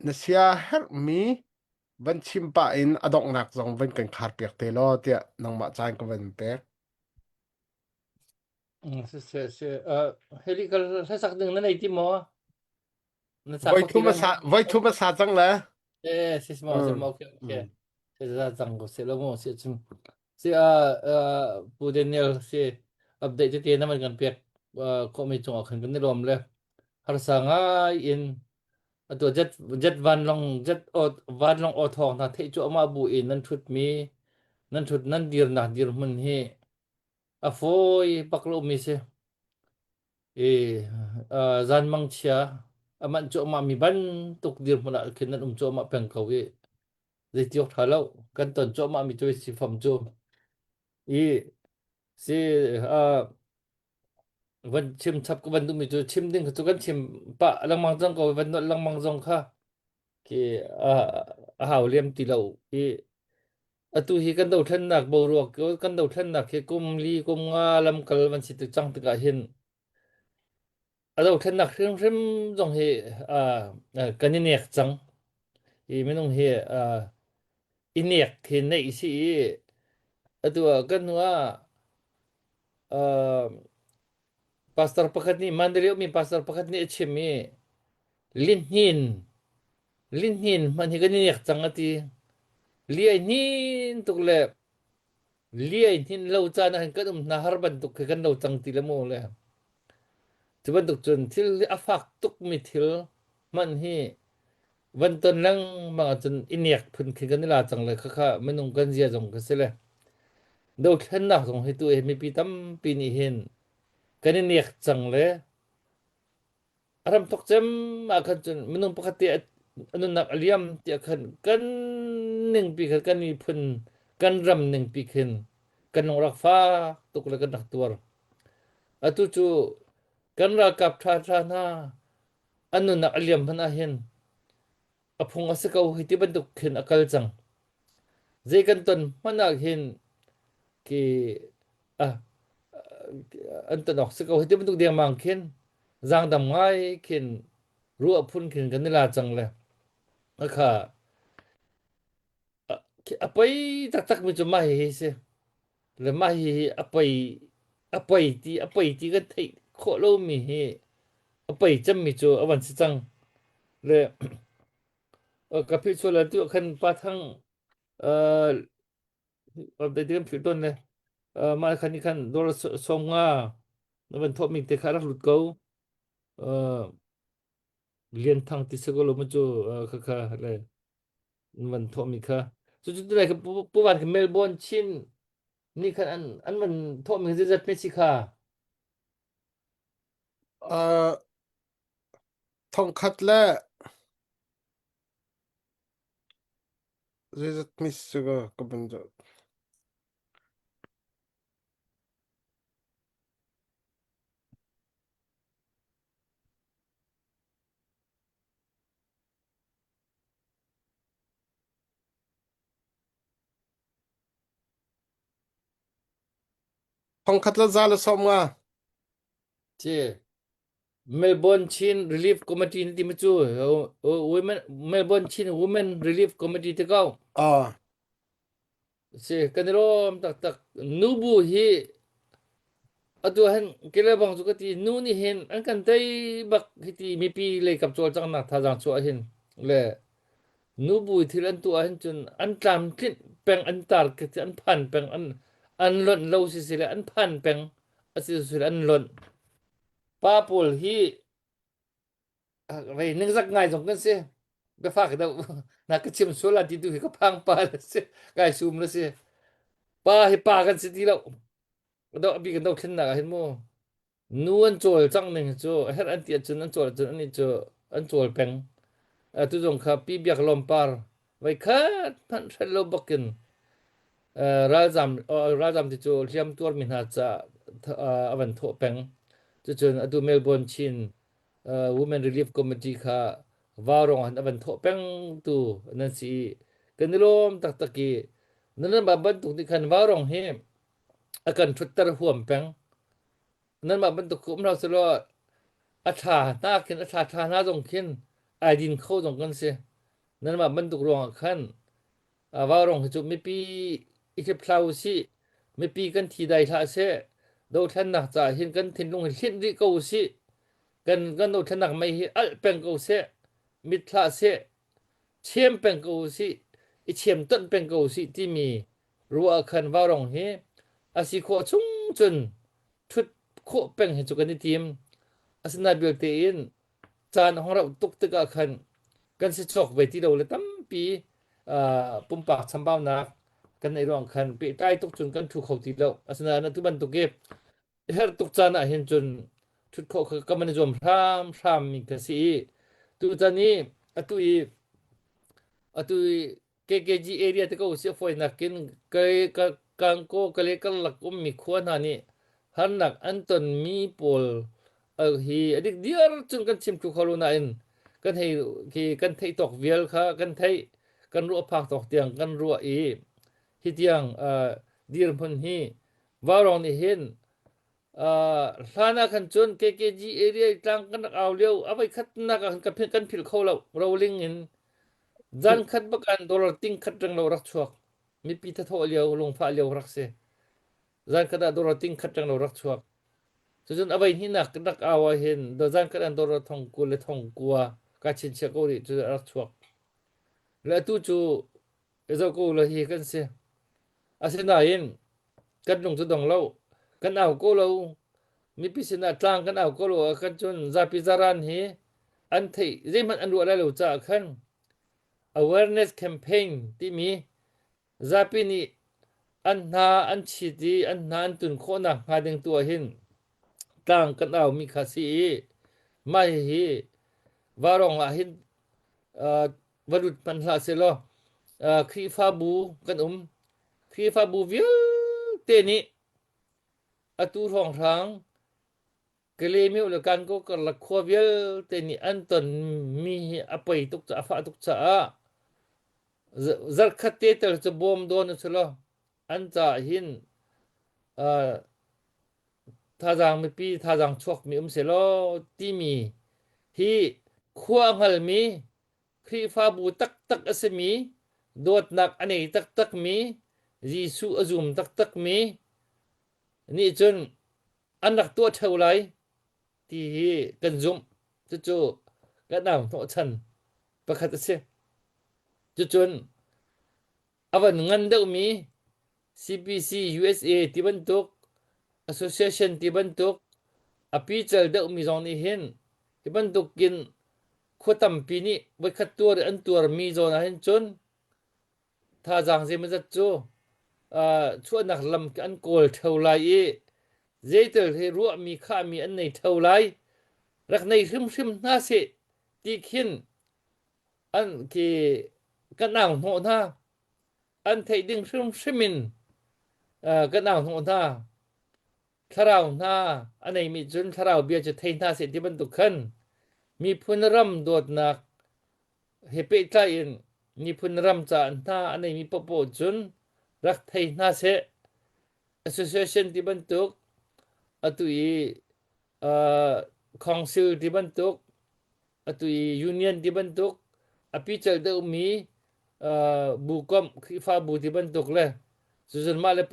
na sia herhmi van chim pah in a donghnak zong van kan khar piak te law tiah nangmah caan ka van pek. Si si si. Uh, heli kal hlasak ding na nei ti maw? Na sak Voi ko ti thum le a sa voi thum a sa cang le. Eh, si si mo, si Mm. mo, okay, okay. Mm. Si za cang ko si lo mo si chim. Si uh, uh, Pu Daniel si update te te na man kan pek uh, ko mi chung ah khan kan ni lom le. Harsa ngai in atu jet jet vanlong jet aw vanlong aw thawng hna theih cu amah bu in nan thut mi nan thut nan dir nak dir hmun hi a fawi bak lo mi si i uh, zan mang chia aman cu amah mi bantuk dir hmun ah khin nan um cu amah peng ko i zeitiok tha lo kan ton cu amah mi cu si fam cu i si uh, van chim chap ka van duhmi cu chim ding cu kan chim pah lengmang cang ko van nolh lengmang zong kha khi a a hau liam ti lo i atu hi kan dothlennak boruak kan dothlennak hi kum li kum nga lamkal van si tu cang tikah hin a dothlennak hrimhrim zong hi kan i nek cang i minung hi i nek hi neih si i atu ah kan hnu ah pastor pakhat nih Mandalay ummi pastor pakhat nih a chim i lihnin lihnin hmanh hi kan i nek cang a ti liai hnin tuk le liai hnin lo caan ah hin kan um hna har bantuk khi kan lo cang ti le mu le cu bantuk cun thil hi a fak tukmi thil hmanh hi van ton lengmang ahcun i nek phun khi kan i la cang le khakha minung kan zia zong ka si le dothlennak zong hi tu hi mipi tampi nih hin kan i nek cang le a ram thok cem ah khan cun minung pakhat te a nunnak a liam tiah khan kan ningpi khan kan miphun kan ram ningpi khin kan lung rak fak tuk le kan rak tuar atu cu kan ralkap ṭha ṭha hna an nunnak a liam hmanh ah hin a phung a si ko hi ti bantuk khin a kal cang. Zei kan ton hmanh ah hin khi ah an ton awk si ko hi ti bantuk dengmang khin zaangdam ngai khin ruah phun khin kan i la cang le akha a poi taktak mi cu mah hi si. Le mah hihi a poi a poi ti a poi ti kan theih khawh lomi hi a poi cemmi cu a van si cang. Le ka philh sual ah tu khan pa thang uh, update kan philh tawn le. Uh, mah khan ni khan dollar 50 na van thawhmi te kha rak lut ko. Uh, Lian Thang ti si ko lo mu cu uh, kha kha le na van thawhmi kha. Cu cu tulai kha pu pu van kha Melbourne Chin ni khan an an van thawhmi kha zeizat me si kha. Uh, thongkhat le zeizat mis cu ka ka van zoh. Thongkhat le za le 50. Ci Melbourne Chin Relief Committee na ti ma cu Women Melbourne Chin Women Relief Committee te ko. Ah. Si kan i lawm taktak. Nubu hi atu han kele bang cu ka ti nu nih hin an kan tei bak hi ti mipi lei kap cawlcanghnak thazaang chuah hin le nubu thil an tuah hin cun an tlamtlinh peng an tar an phan peng an an lonh lo si si le an phan peng asi si le an lonh pa pawl hi rei ningzak ngai zong kan si biafak deuh na ka chim sual la ti tu hi ka phang pa la si kai sum la si pa hi pa kan si ti lo do abi kan do thlen nak ah hin mu nu an cawl cang ning cu her an ti cun an cawl cun ani cu an cawl peng tu zong kha pi biak lom par vai khat hmanh hrel lo bakin ralzam ralzam ti cu hliam tuar mi hna ca avan thawh peng cucun atu Melbourne Chin Women Relief Committee kha vaurong han avan thawh peng tu nan si i kan i lawm taktak i nan mah bantuk nih khan vaurong hi a kan ṭhutter huam peng nanmah bantuk um hlah selaw a thla hna khin a thla thla hna zong khin ai din kho zong kan si nanmah bantuk ruangah khan vaurong hi cu mipi i hliphlau usih mipi kan thi dai hlah seh dothlennak caah hin kan thinlung hi hlinh rih ko usih kan kan dothlennak mei hi alh peng ko seh mit hlah seh chem peng ko usih i chem tonh peng ko usih timi ruah khan vaurong hi a si khawh chung cun ṭhut khawh peng hi cu kan i tim asinain belte in caan a hung rauh tuk tikah khan kan si cawk ve ti lo le tampi uh, pumpak chambaunak kan neih ruang khan pehtlai tuk cun kan ṭhu kho ti lo asinain atu bantuk i herh tuk caan ah hin cun ṭhut khawh kha ka man i zuam hram hram mi ka si i tutan i atu i atu i KKG area te ko si fawinak in kai ka kangko kale karlak ummi khua hna nih harnak an tonmi pawl hi adik diar cun kan chim thlu kho lo nain kan hei khi kan theih tawk vial kha kan theih kan ruah phak tawk tiang kan ruah i hi tiang dirhmun hi vaurong nih hin hlan ah khan cun KKG area tlang kan rak au lio a voi khatnak ah khan kan philh kho lo rolling in zan khat bakan dollar ting khat reng lo rak chuak mipi thathawh lio lungfah lio rak si zan khat ah dollar ting khat reng lo rak chuak cucun a voi hnihnak rak au ah hin zan khat an dollar thong 20 le thong kua ka chinchiah ko rih cu rak chuak le atu cu zoh ko lo hi kan si Asinain kan lung cu dong lo, kan au ko lo. Mipi sinah tlang kan au ko lo ah khan cun zapi zaran hi an theih zeihmanh an ruah lai lo caah khan awareness campaign timi zapi nih an hna an chit i an hna an tun khawhnak hnga ding tu ah hin tlang kan au mi kha si i mah hihi varawng ah hin uh, va lut hmanh hlah sehlaw uh, Khrihfabu kan um. Khrihfabu vialte nih atu hrawnghrang Kalaymyo le Kankaw karlak khua vialte nih an tonmi hi a poi tuk a fah tuk caah zarkhat te tel cu bawm dawn u selaw an caah hin uh, thazaang mipi thazaang chuakmi um selaw timi hi khua a hngalmi Khrihfabu taktak a simi dawtnak a nei taktakmi Jesuh a zum taktakmi nih cun an rak tuah ṭheo lai ti hi kan zumh. Cucu kan au hnawhchan pakhat a si. Cucun a van ngan deuhmi. CPC USA ti bantuk association ti bantuk a pical deuhmi zong nih hin hi bantukin khua tampi nih voikhat tuar i an tuarmi zawn ah hin cun thazaang zeimawzat cu chuahnak lam an kawl theo lai i zeitel hi ruahmi khahmi an nei theo lai rak nei hrimhrim hna seh ti khin an khi kan au hnawh hna an theih ding hrimhrim in kan au hnawh hna thlarau hna a neimi cun thlarau bia cu thei hna seh ti bantuk khan miphun ram dawtnak he pehtlai in miphun ram ca hna a neimi paohpaoh cun rak thei hna seh. Association ti bantuk atu i uh, council ti bantuk atu i union ti bantuk a pical deuhmi uh, bu komh Khrihfabu ti bantuk le cuzun mah le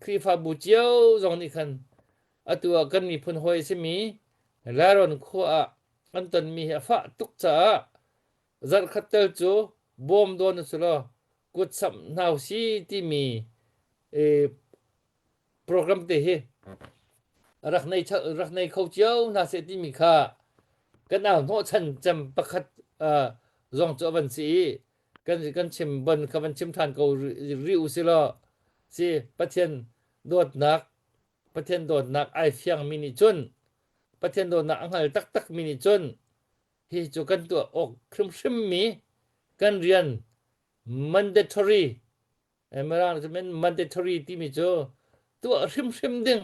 Khrihfabu cio zong nih khan atu ah kan miphun hawi a simi Lairon khua ah an tonmi hi a fah tuk caah zarhkhat tel cu bawm dawn u law kut samh hna si timi program te hi rak nei rak nei kho cio hna seh timi kha kan au hnawhchan cem pakhat zong cu a van si i kan kan chim bon kha van chim than ko rih u si law si Pathian dawtnak Pathian dawtnak ai fiang mi nih cun Pathian dawtnak a hngal taktak mi nih cun hi cu kan tuah awk hrimhrim mi kan rian mandatory Mirang cu men mandatory timi cu tuah hrimhrim ding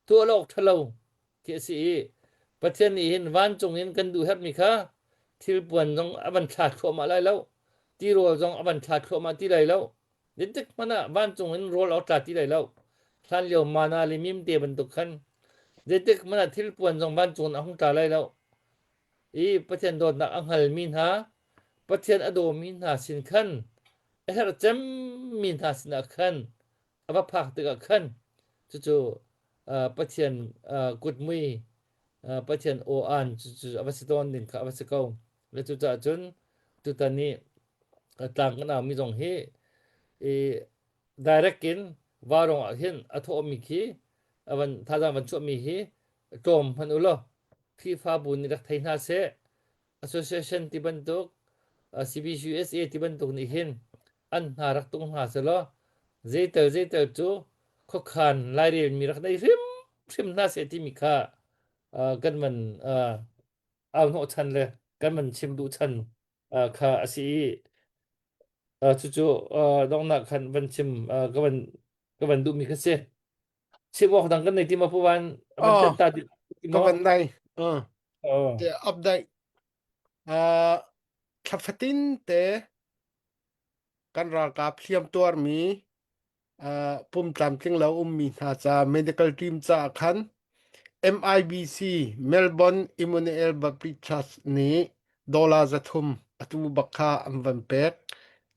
tuah lo awk ṭhalo ti a si i Pathian nih hin vancung in kan duh herhmi kha thilpuan zong a van thla thluahmah lai lo tirawl zong a van thla thluahmah ti lai lo zeitik hmanh ah vancung in rawl a tla ti lai lo hlan lio mana le mimte bantuk khan zeitik hmanh ah thilpuan zong vancung in a hung tla lai lo i Pathian dawtnak a hngalmi hna Pathian a dawmi hna sin khan a herh cemmi hna sinah khan a va phak tikah khan cucu Pathian kutmui Pathian aw-an cucu a va si tawn ding kha a va si ko. Le cucaah cun tutan i tlang kan aumi zong hi i direct in varong ah hin a thawhmi khi a van thazaang van chuahmi hi tlawm hmanh u law Khrihfabu nih rak thei hna seh association ti bantuk CBCUSA ti bantuk nih hin an hna rak tung hna selaw zeitel zeitel cu khuakhan lairelmi rak nei hrimhrim hna seh timi kha kan van au hnawh chan le kan van chim duh chan kha a si i cucu donghnak khan van chim ka van ka van duhmi kha si. Chim awk dang kan nei ti maw Pu Van? Van Oh, tet ta ti ka maw? van nei. Uh, Oh. te update. Uh, thla fatin te kan ralkap hliam tuarmi uh, pum tlamtling lo ummi hna ca medical team ca khan MIBC Melbourne Emmanuel Baptist Church nih dollar 300 atu bak kha an van pek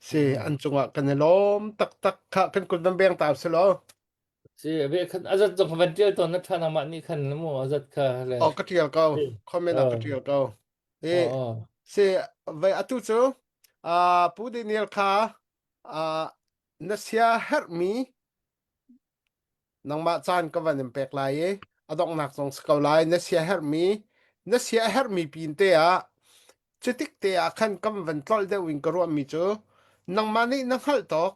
si an cungah kan i lawm taktak kha kan kut van beng ta si lo Si ve khan azat zong van tial ton na tha nangmah nih khan mu azat kha le. Oh ka tial ko comment ah ka tial ko. E si ve atu cu Pu Daniel kha na sia herhmi nangmah caan ka van in pek lai i a donghnak zong si ko lai na sia herhmi na sia herhmi pin te ah cutik te ah khan kam van tlolh deuh in ka ruahmi cu nangmah nih na hngalh tawk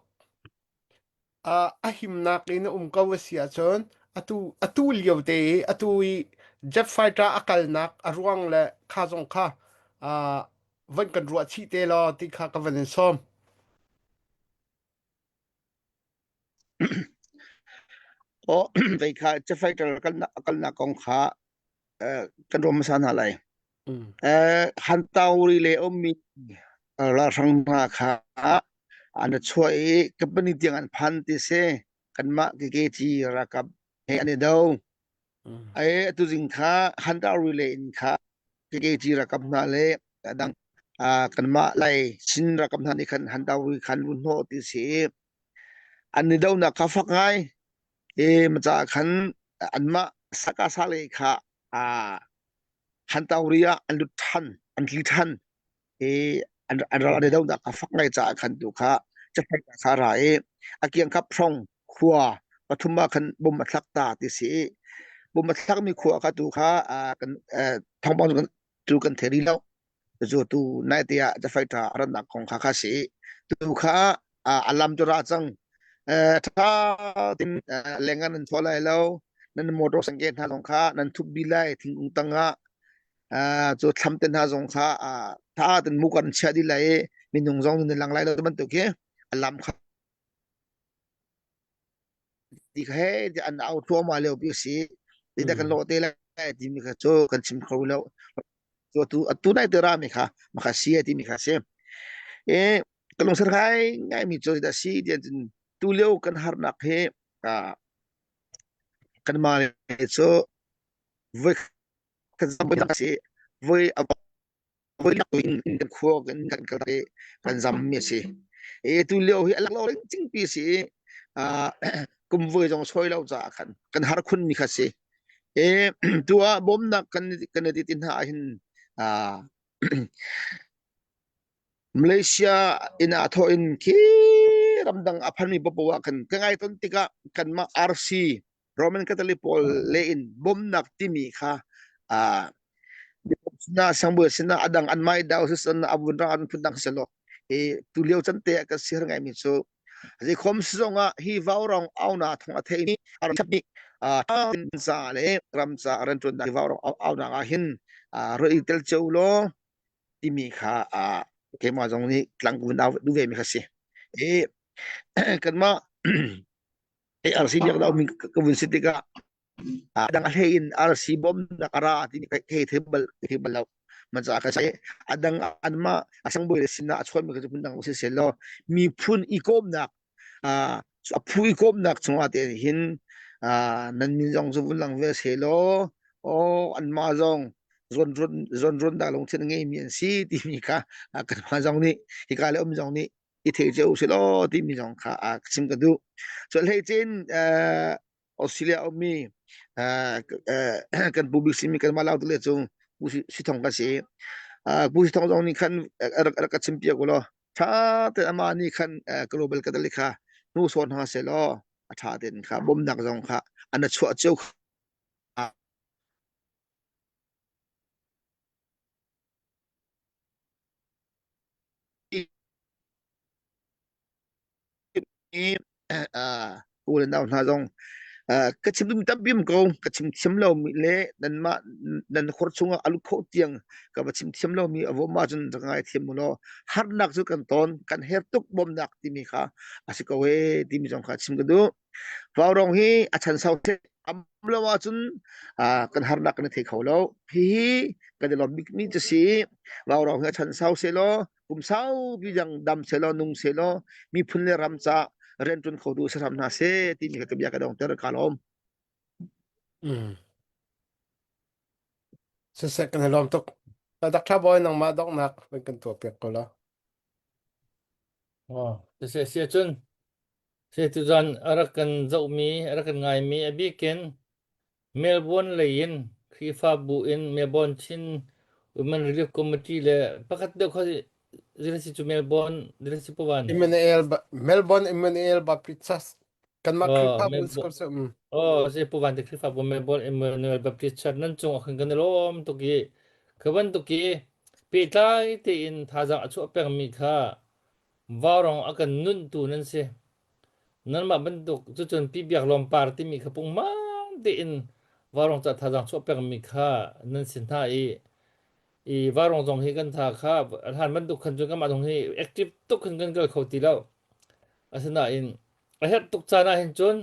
a himnak in a um ko a si ahcun atu atu lio te i atu i jet fighter a kalnak a ruang le kha zong kha van kan ruah chih te law ti kha ka van in sawm. Aw vei kha jet fighter kalnak kalnak kong kha kan ruah hmasa hna lai. Hantauri le ummi ralhrang hna kha an chuah i company tiang an phan ti si. Kanmah KKG ralkap he an i do. Ai atu zing kha Hantauri le in kha KKG ralkap hna le dang kanmah Lai Chin ralkap hna nih khan Hantauri khan run hnawh ti si. An i donak kha fak ngai. I maca khan anmah sakasa le kha Hantauri ah an lut ṭhan, an tli ṭhan i an ral an i donak kha fak ngai caah khan tu kha cafang kha a ra i. A kiangkap hrawng khua pathum ah khan bom a thlak ta ti si. Bom a thlakmi khua kha tu kha kan thawngpang cu kan thei rih lo. Cu tu nai te ah fighter a rannak kong kha kha si. Tu kha a lam cu ra cang. Tha tin lengan nan chuah lai lo. Nan motor sangke hna zong kha nan thup bi lai thingkung tangah cu thlam te hna zong kha tha ten mu kan chia di lai i minung zong nan lang lai lo bantuk hi a lam kha ti kha he ti an au thluahmah lio pi si ti da kan lawh te lai timi kha cu kan chim kho lo cu atu atu nai te ra mi kha maka si ti mi kha si e ka lungsar ngai ngai mi cu da si ti cun tu lio kan harnak he kan ma cu voi kan zam si voi voi lak in kan khua kan kan kal i kan zam mi a si. E tu lio hi a lak lo ring pi si kum voi zong soi lo caah khan kan har khun mi kha si. E tu ah bawmnak kan kan i ti hna hin Malaysia in ah thaw in khi ramdang a phan mi popo ah khan ka ngai ton tikah kanmah RC Roman Catholic pawl le in bawmnak timi kha na sangbu sinah adang an mai dau sisan abun rang an phun dang selo hi tu lio chan te ka sir ngai mi chu zi khom zong ah hi vau rong au na thong a thei ni ar chap ni a za le ram cha ran tun da vau rong au na ga hin roi tel cheu lo timi kha a keima zong nih tlang kun au du ve mi kha si e kanma ARC biak lo mi ka vun si tikah adang a hlei in RC bom na kara ti thei thei bal thei bal lo man ca ka sai adang anma asang boi sinna a chuan mi ka phun dang si sel lo miphun i komnak a phu i komnak chungah te hin nan min zong zu vun lang ve se law o anma zong zon run zon run da lungthin ngei mi an si ti mi kha kan ma zong nih hika le um zong nih i thei cio si law timi zong kha a chim ka duh. So hlei cin Australia ummi kan pu bik simi kan mah lau le cung pu si thong ka si. Pu si thong zong nih khan rak rak ka chim piak ulaw tha te ama nih khan global catholic kha hnu sawn hna se law a tha ten kha bawmnak zong kha an chuah cio kha U le nau hna zong ka chim dum tampi um ko ka chim thiam lo mi le nanmah nan khor chungah alu kho tiang ka va chim thiam lo mi avom ah cun rak ngai thiam mu law harnak cu kan ton kan her tuk bawmnak timi kha a si ko he timi zong kha chim ka duh Vaurong hi a chan sau am lo ahcun kan harnak kan i thei kho lo. Hihi kan i lawm bikmi cu si. Vaurong hi a chan sau selaw, kum saupi jang dam selaw, nung selaw, miphun le ram ca rianṭuan kho tu si hram hna seh timi ka bia ka dongter ka lawm. Mm. Siseh kan i lawm tuk. Dr. Boy nangmah donghnak kan tuah piak ko la. Oh, siseh sia cun Tuzan a rak kan zohmi, a rak kan ngaimi a bikin Melbourne lei in Khrihfabu in Melbourne Chin Women Relief Committee le pakhat deuh kha zeitin si cu Melbourne zeitin si pawan? Emmanuel Melbourne Emmanuel Baptist Church kanmah Oh, Khrihfabu Melbourne si ko Oh, si Puvan te Khrihfabu Melbourne Emmanuel Baptist Church nan cung ah khan kan i lawm tuk i kha bantuk i pehtlai tein thazaang a chuah pengmi kha Vaurawng a kan nunhtu nan si. Nanmah bantuk cucun Pi Biak Lawm Par timi kha pungmang tein vaurawng ca thazaang chuah pengmi kha nan si hna i i vaurawng zong hi kan tha kha hlan bantuk khan cun kanmah zong hi active tuk khan kan kal kho ti lo. Asinain a herh tuk caan ah hin cun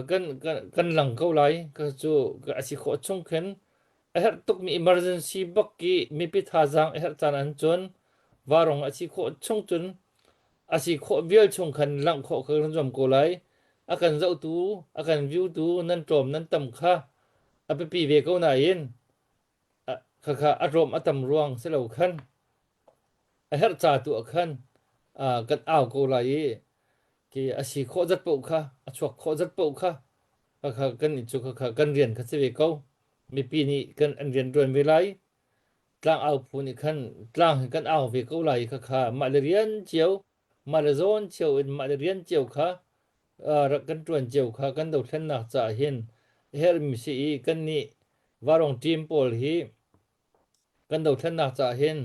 kan kan kan lang ko lai ka cu a si khawh chung khin a herh tukmi emergency bak i mipi thazaang a herh caan an cun varong a si khawh chung cun a si khawh vial chung khan langh khawh kha kan zuam ko lai a kan zohtu a kan view tu nan tlawm nan tam kha a biapi ve ko nain khakha a tlawm a tam ruang si lo khan a herh ca tu ah khan kan au ko lai i Khi a si khawh zat paoh kha, a chuak khawh zat paoh kha, khakha kan nih cu khakha kan rian kha si ve ko. Mipi nih kan an rian ṭuan ve lai. Tlang au phu nih khan tlang hi kan au ve ko lai i khakha mah le rian cio. mah le zawn cio in mah le rian cio kha rak kan ṭuan cio kha kan dothlennak caah hin a herhmi si i kannih Varong team pawl hi kan dothlennak caah hin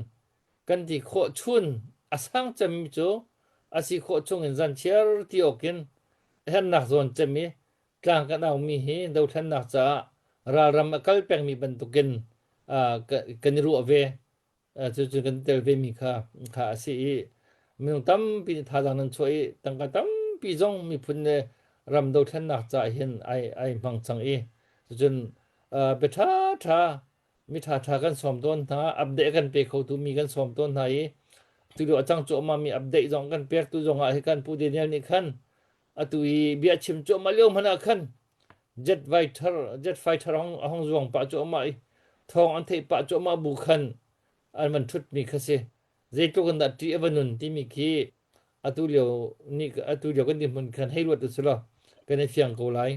kan ti khawh chun a sang cemmi cu a si khawh chung in zan chiar ti awk in a hernak zawn cem i tlang kan aumi hi dothlennak caah ralram a kal pengmi bantukin kan i ruah ve. Cucu kan tel vemi kha kha a si i minung tampi nih thazaang nan chuah i tangka tampi zong miphun le ram dothlennak caah hin ai ai hmang cang i cucun bia ṭhaṭha mi ṭhaṭha kan sawm tawn hna update kan pe khotu mi kan sawm tawn hna i tulio a cang cuahmah mi update zong kan pek tu zong ah hi kan pu Daniel nih khan atu i bia chim cuahmah lio hmanh ah khan jet fighter jet fighter hong hong zuang pah cuahmah i thawng an theih pah cuahmah bu khan an van ṭhut mi kha si zeitluk in dah ṭih a va nun timi khi atu lio ni atu lio kan dirhmun khan hei ruat usih law kan i fiang ko lai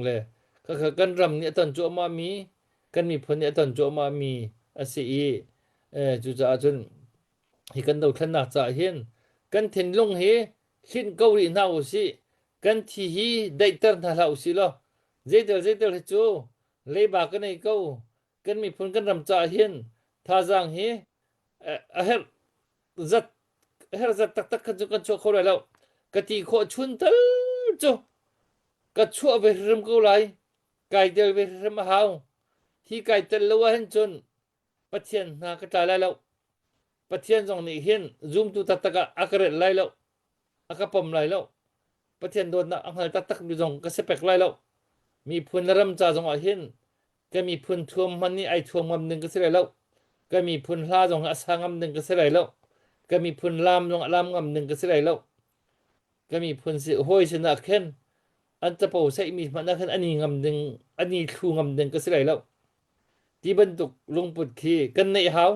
le khakha kan ram nih a ton cuahmah mi kan miphun nih a ton cuahmah mi a si i eh, cucaah cun hi kan dothlennak caah hin kan thinlung hi hlinh ko rih hna usih kan thi hi daihter hna hlah usih law zeitel zeitel hi cu leiba ka nei ko kan miphun kan ram caah hin thazaang hi a herh zat a herh zat taktak khan cu kan chuah kho lai lo ka ti khawh chun tal cu ka chuah ve hrim ko lai kai tel ve hrim a hau hi kai tel lo ah hin cun Pathian hna ka tla lai lo Pathian zong nih hin zumtu taktak ah a ka relh lai lo a ka pom lai lo Pathian dawtnak a hngal taktak mi zong ka si pek lai lo miphun le ram ca zong ah hin ka miphun thuam hman nih ai thuam ngam ding ka si lai lo ka miphun hla zong a sa ngam ding ka si lai lo ka miphun lam zong a lam ngam ding ka si lai lo ka miphun si hawi sinah khin an capo saihmi hmanh ah khin ani ngam ding ani thlu ngam ding ka si lai lo ti bantuk lungput khi kan neih hau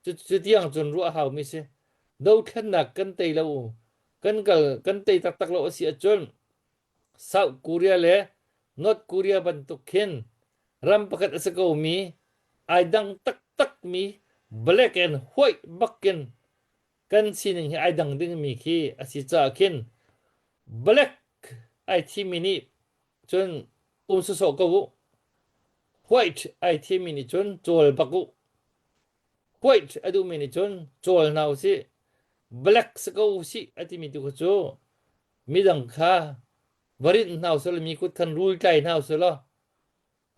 cu tiang cun ruah hau mi si dothlennak kan tei lo kan kal kan tei taktak lo a si ahcun South Korea le North Korea bantuk khin ram pakhat a si ko mi ai dang taktak mi black and white bakin kan sining hi ai dang ding mi khi a si caah khin black ai thimi nih cun um sawsawh ko u white ai thimi nih cun cawl bak u white a duhmi nih cun cawl hna usih black si ko usih a timi tu kha cu midang kha va rinh hna usih mi kut khan rul tlai hna usih law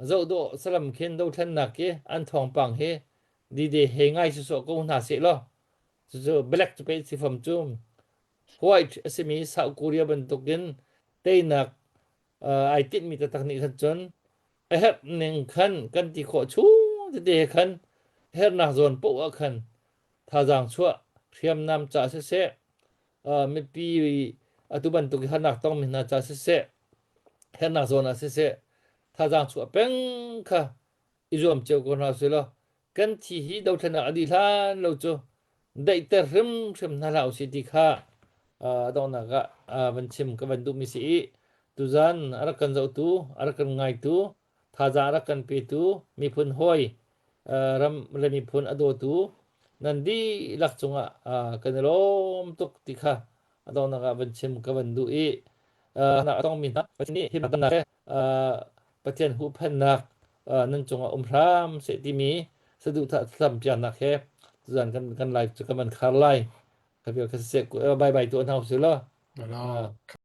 zoh dawh salam khin dothlennak hi an thawngpang hi dide he ngai sawsawh ko hna seh law cucu black cu pei si fam cu white a simi South Korea bantukin teinak ai tinhmi taktak nih khan cun a herh ning khan kan ti khawh chung tete he khan hernak zawn poh ah khan thazaang chuah hriamnam ca siseh mipi atu bantuk i harnak tongmi hna ca siseh hernak zawn ah siseh thazaang chuah peng kha i zuam cio ko hna usih law kan thi hi dothlennak a dih hlan lo cu daihter hrimhrim hna hlah usih ti kha a donghnak ah van chim ka van duhmi si i tuzan a rak kan zohtu a rak kan ngaitu thazaang a rak kan petu miphun hawi ram le miphun a dawtu nan dihlak cungah kan i lawm tuk ti kha a donghnak ah van chim ka van duh i a tongmi hna Pathian nih himnak he Pathian huhphennak nan cungah um hram seh timi saduhthah thlacampiaknak he tuzan kan kan live cu kan van khar lai. Kha vial kha siseh bye bye tuah hna usih law.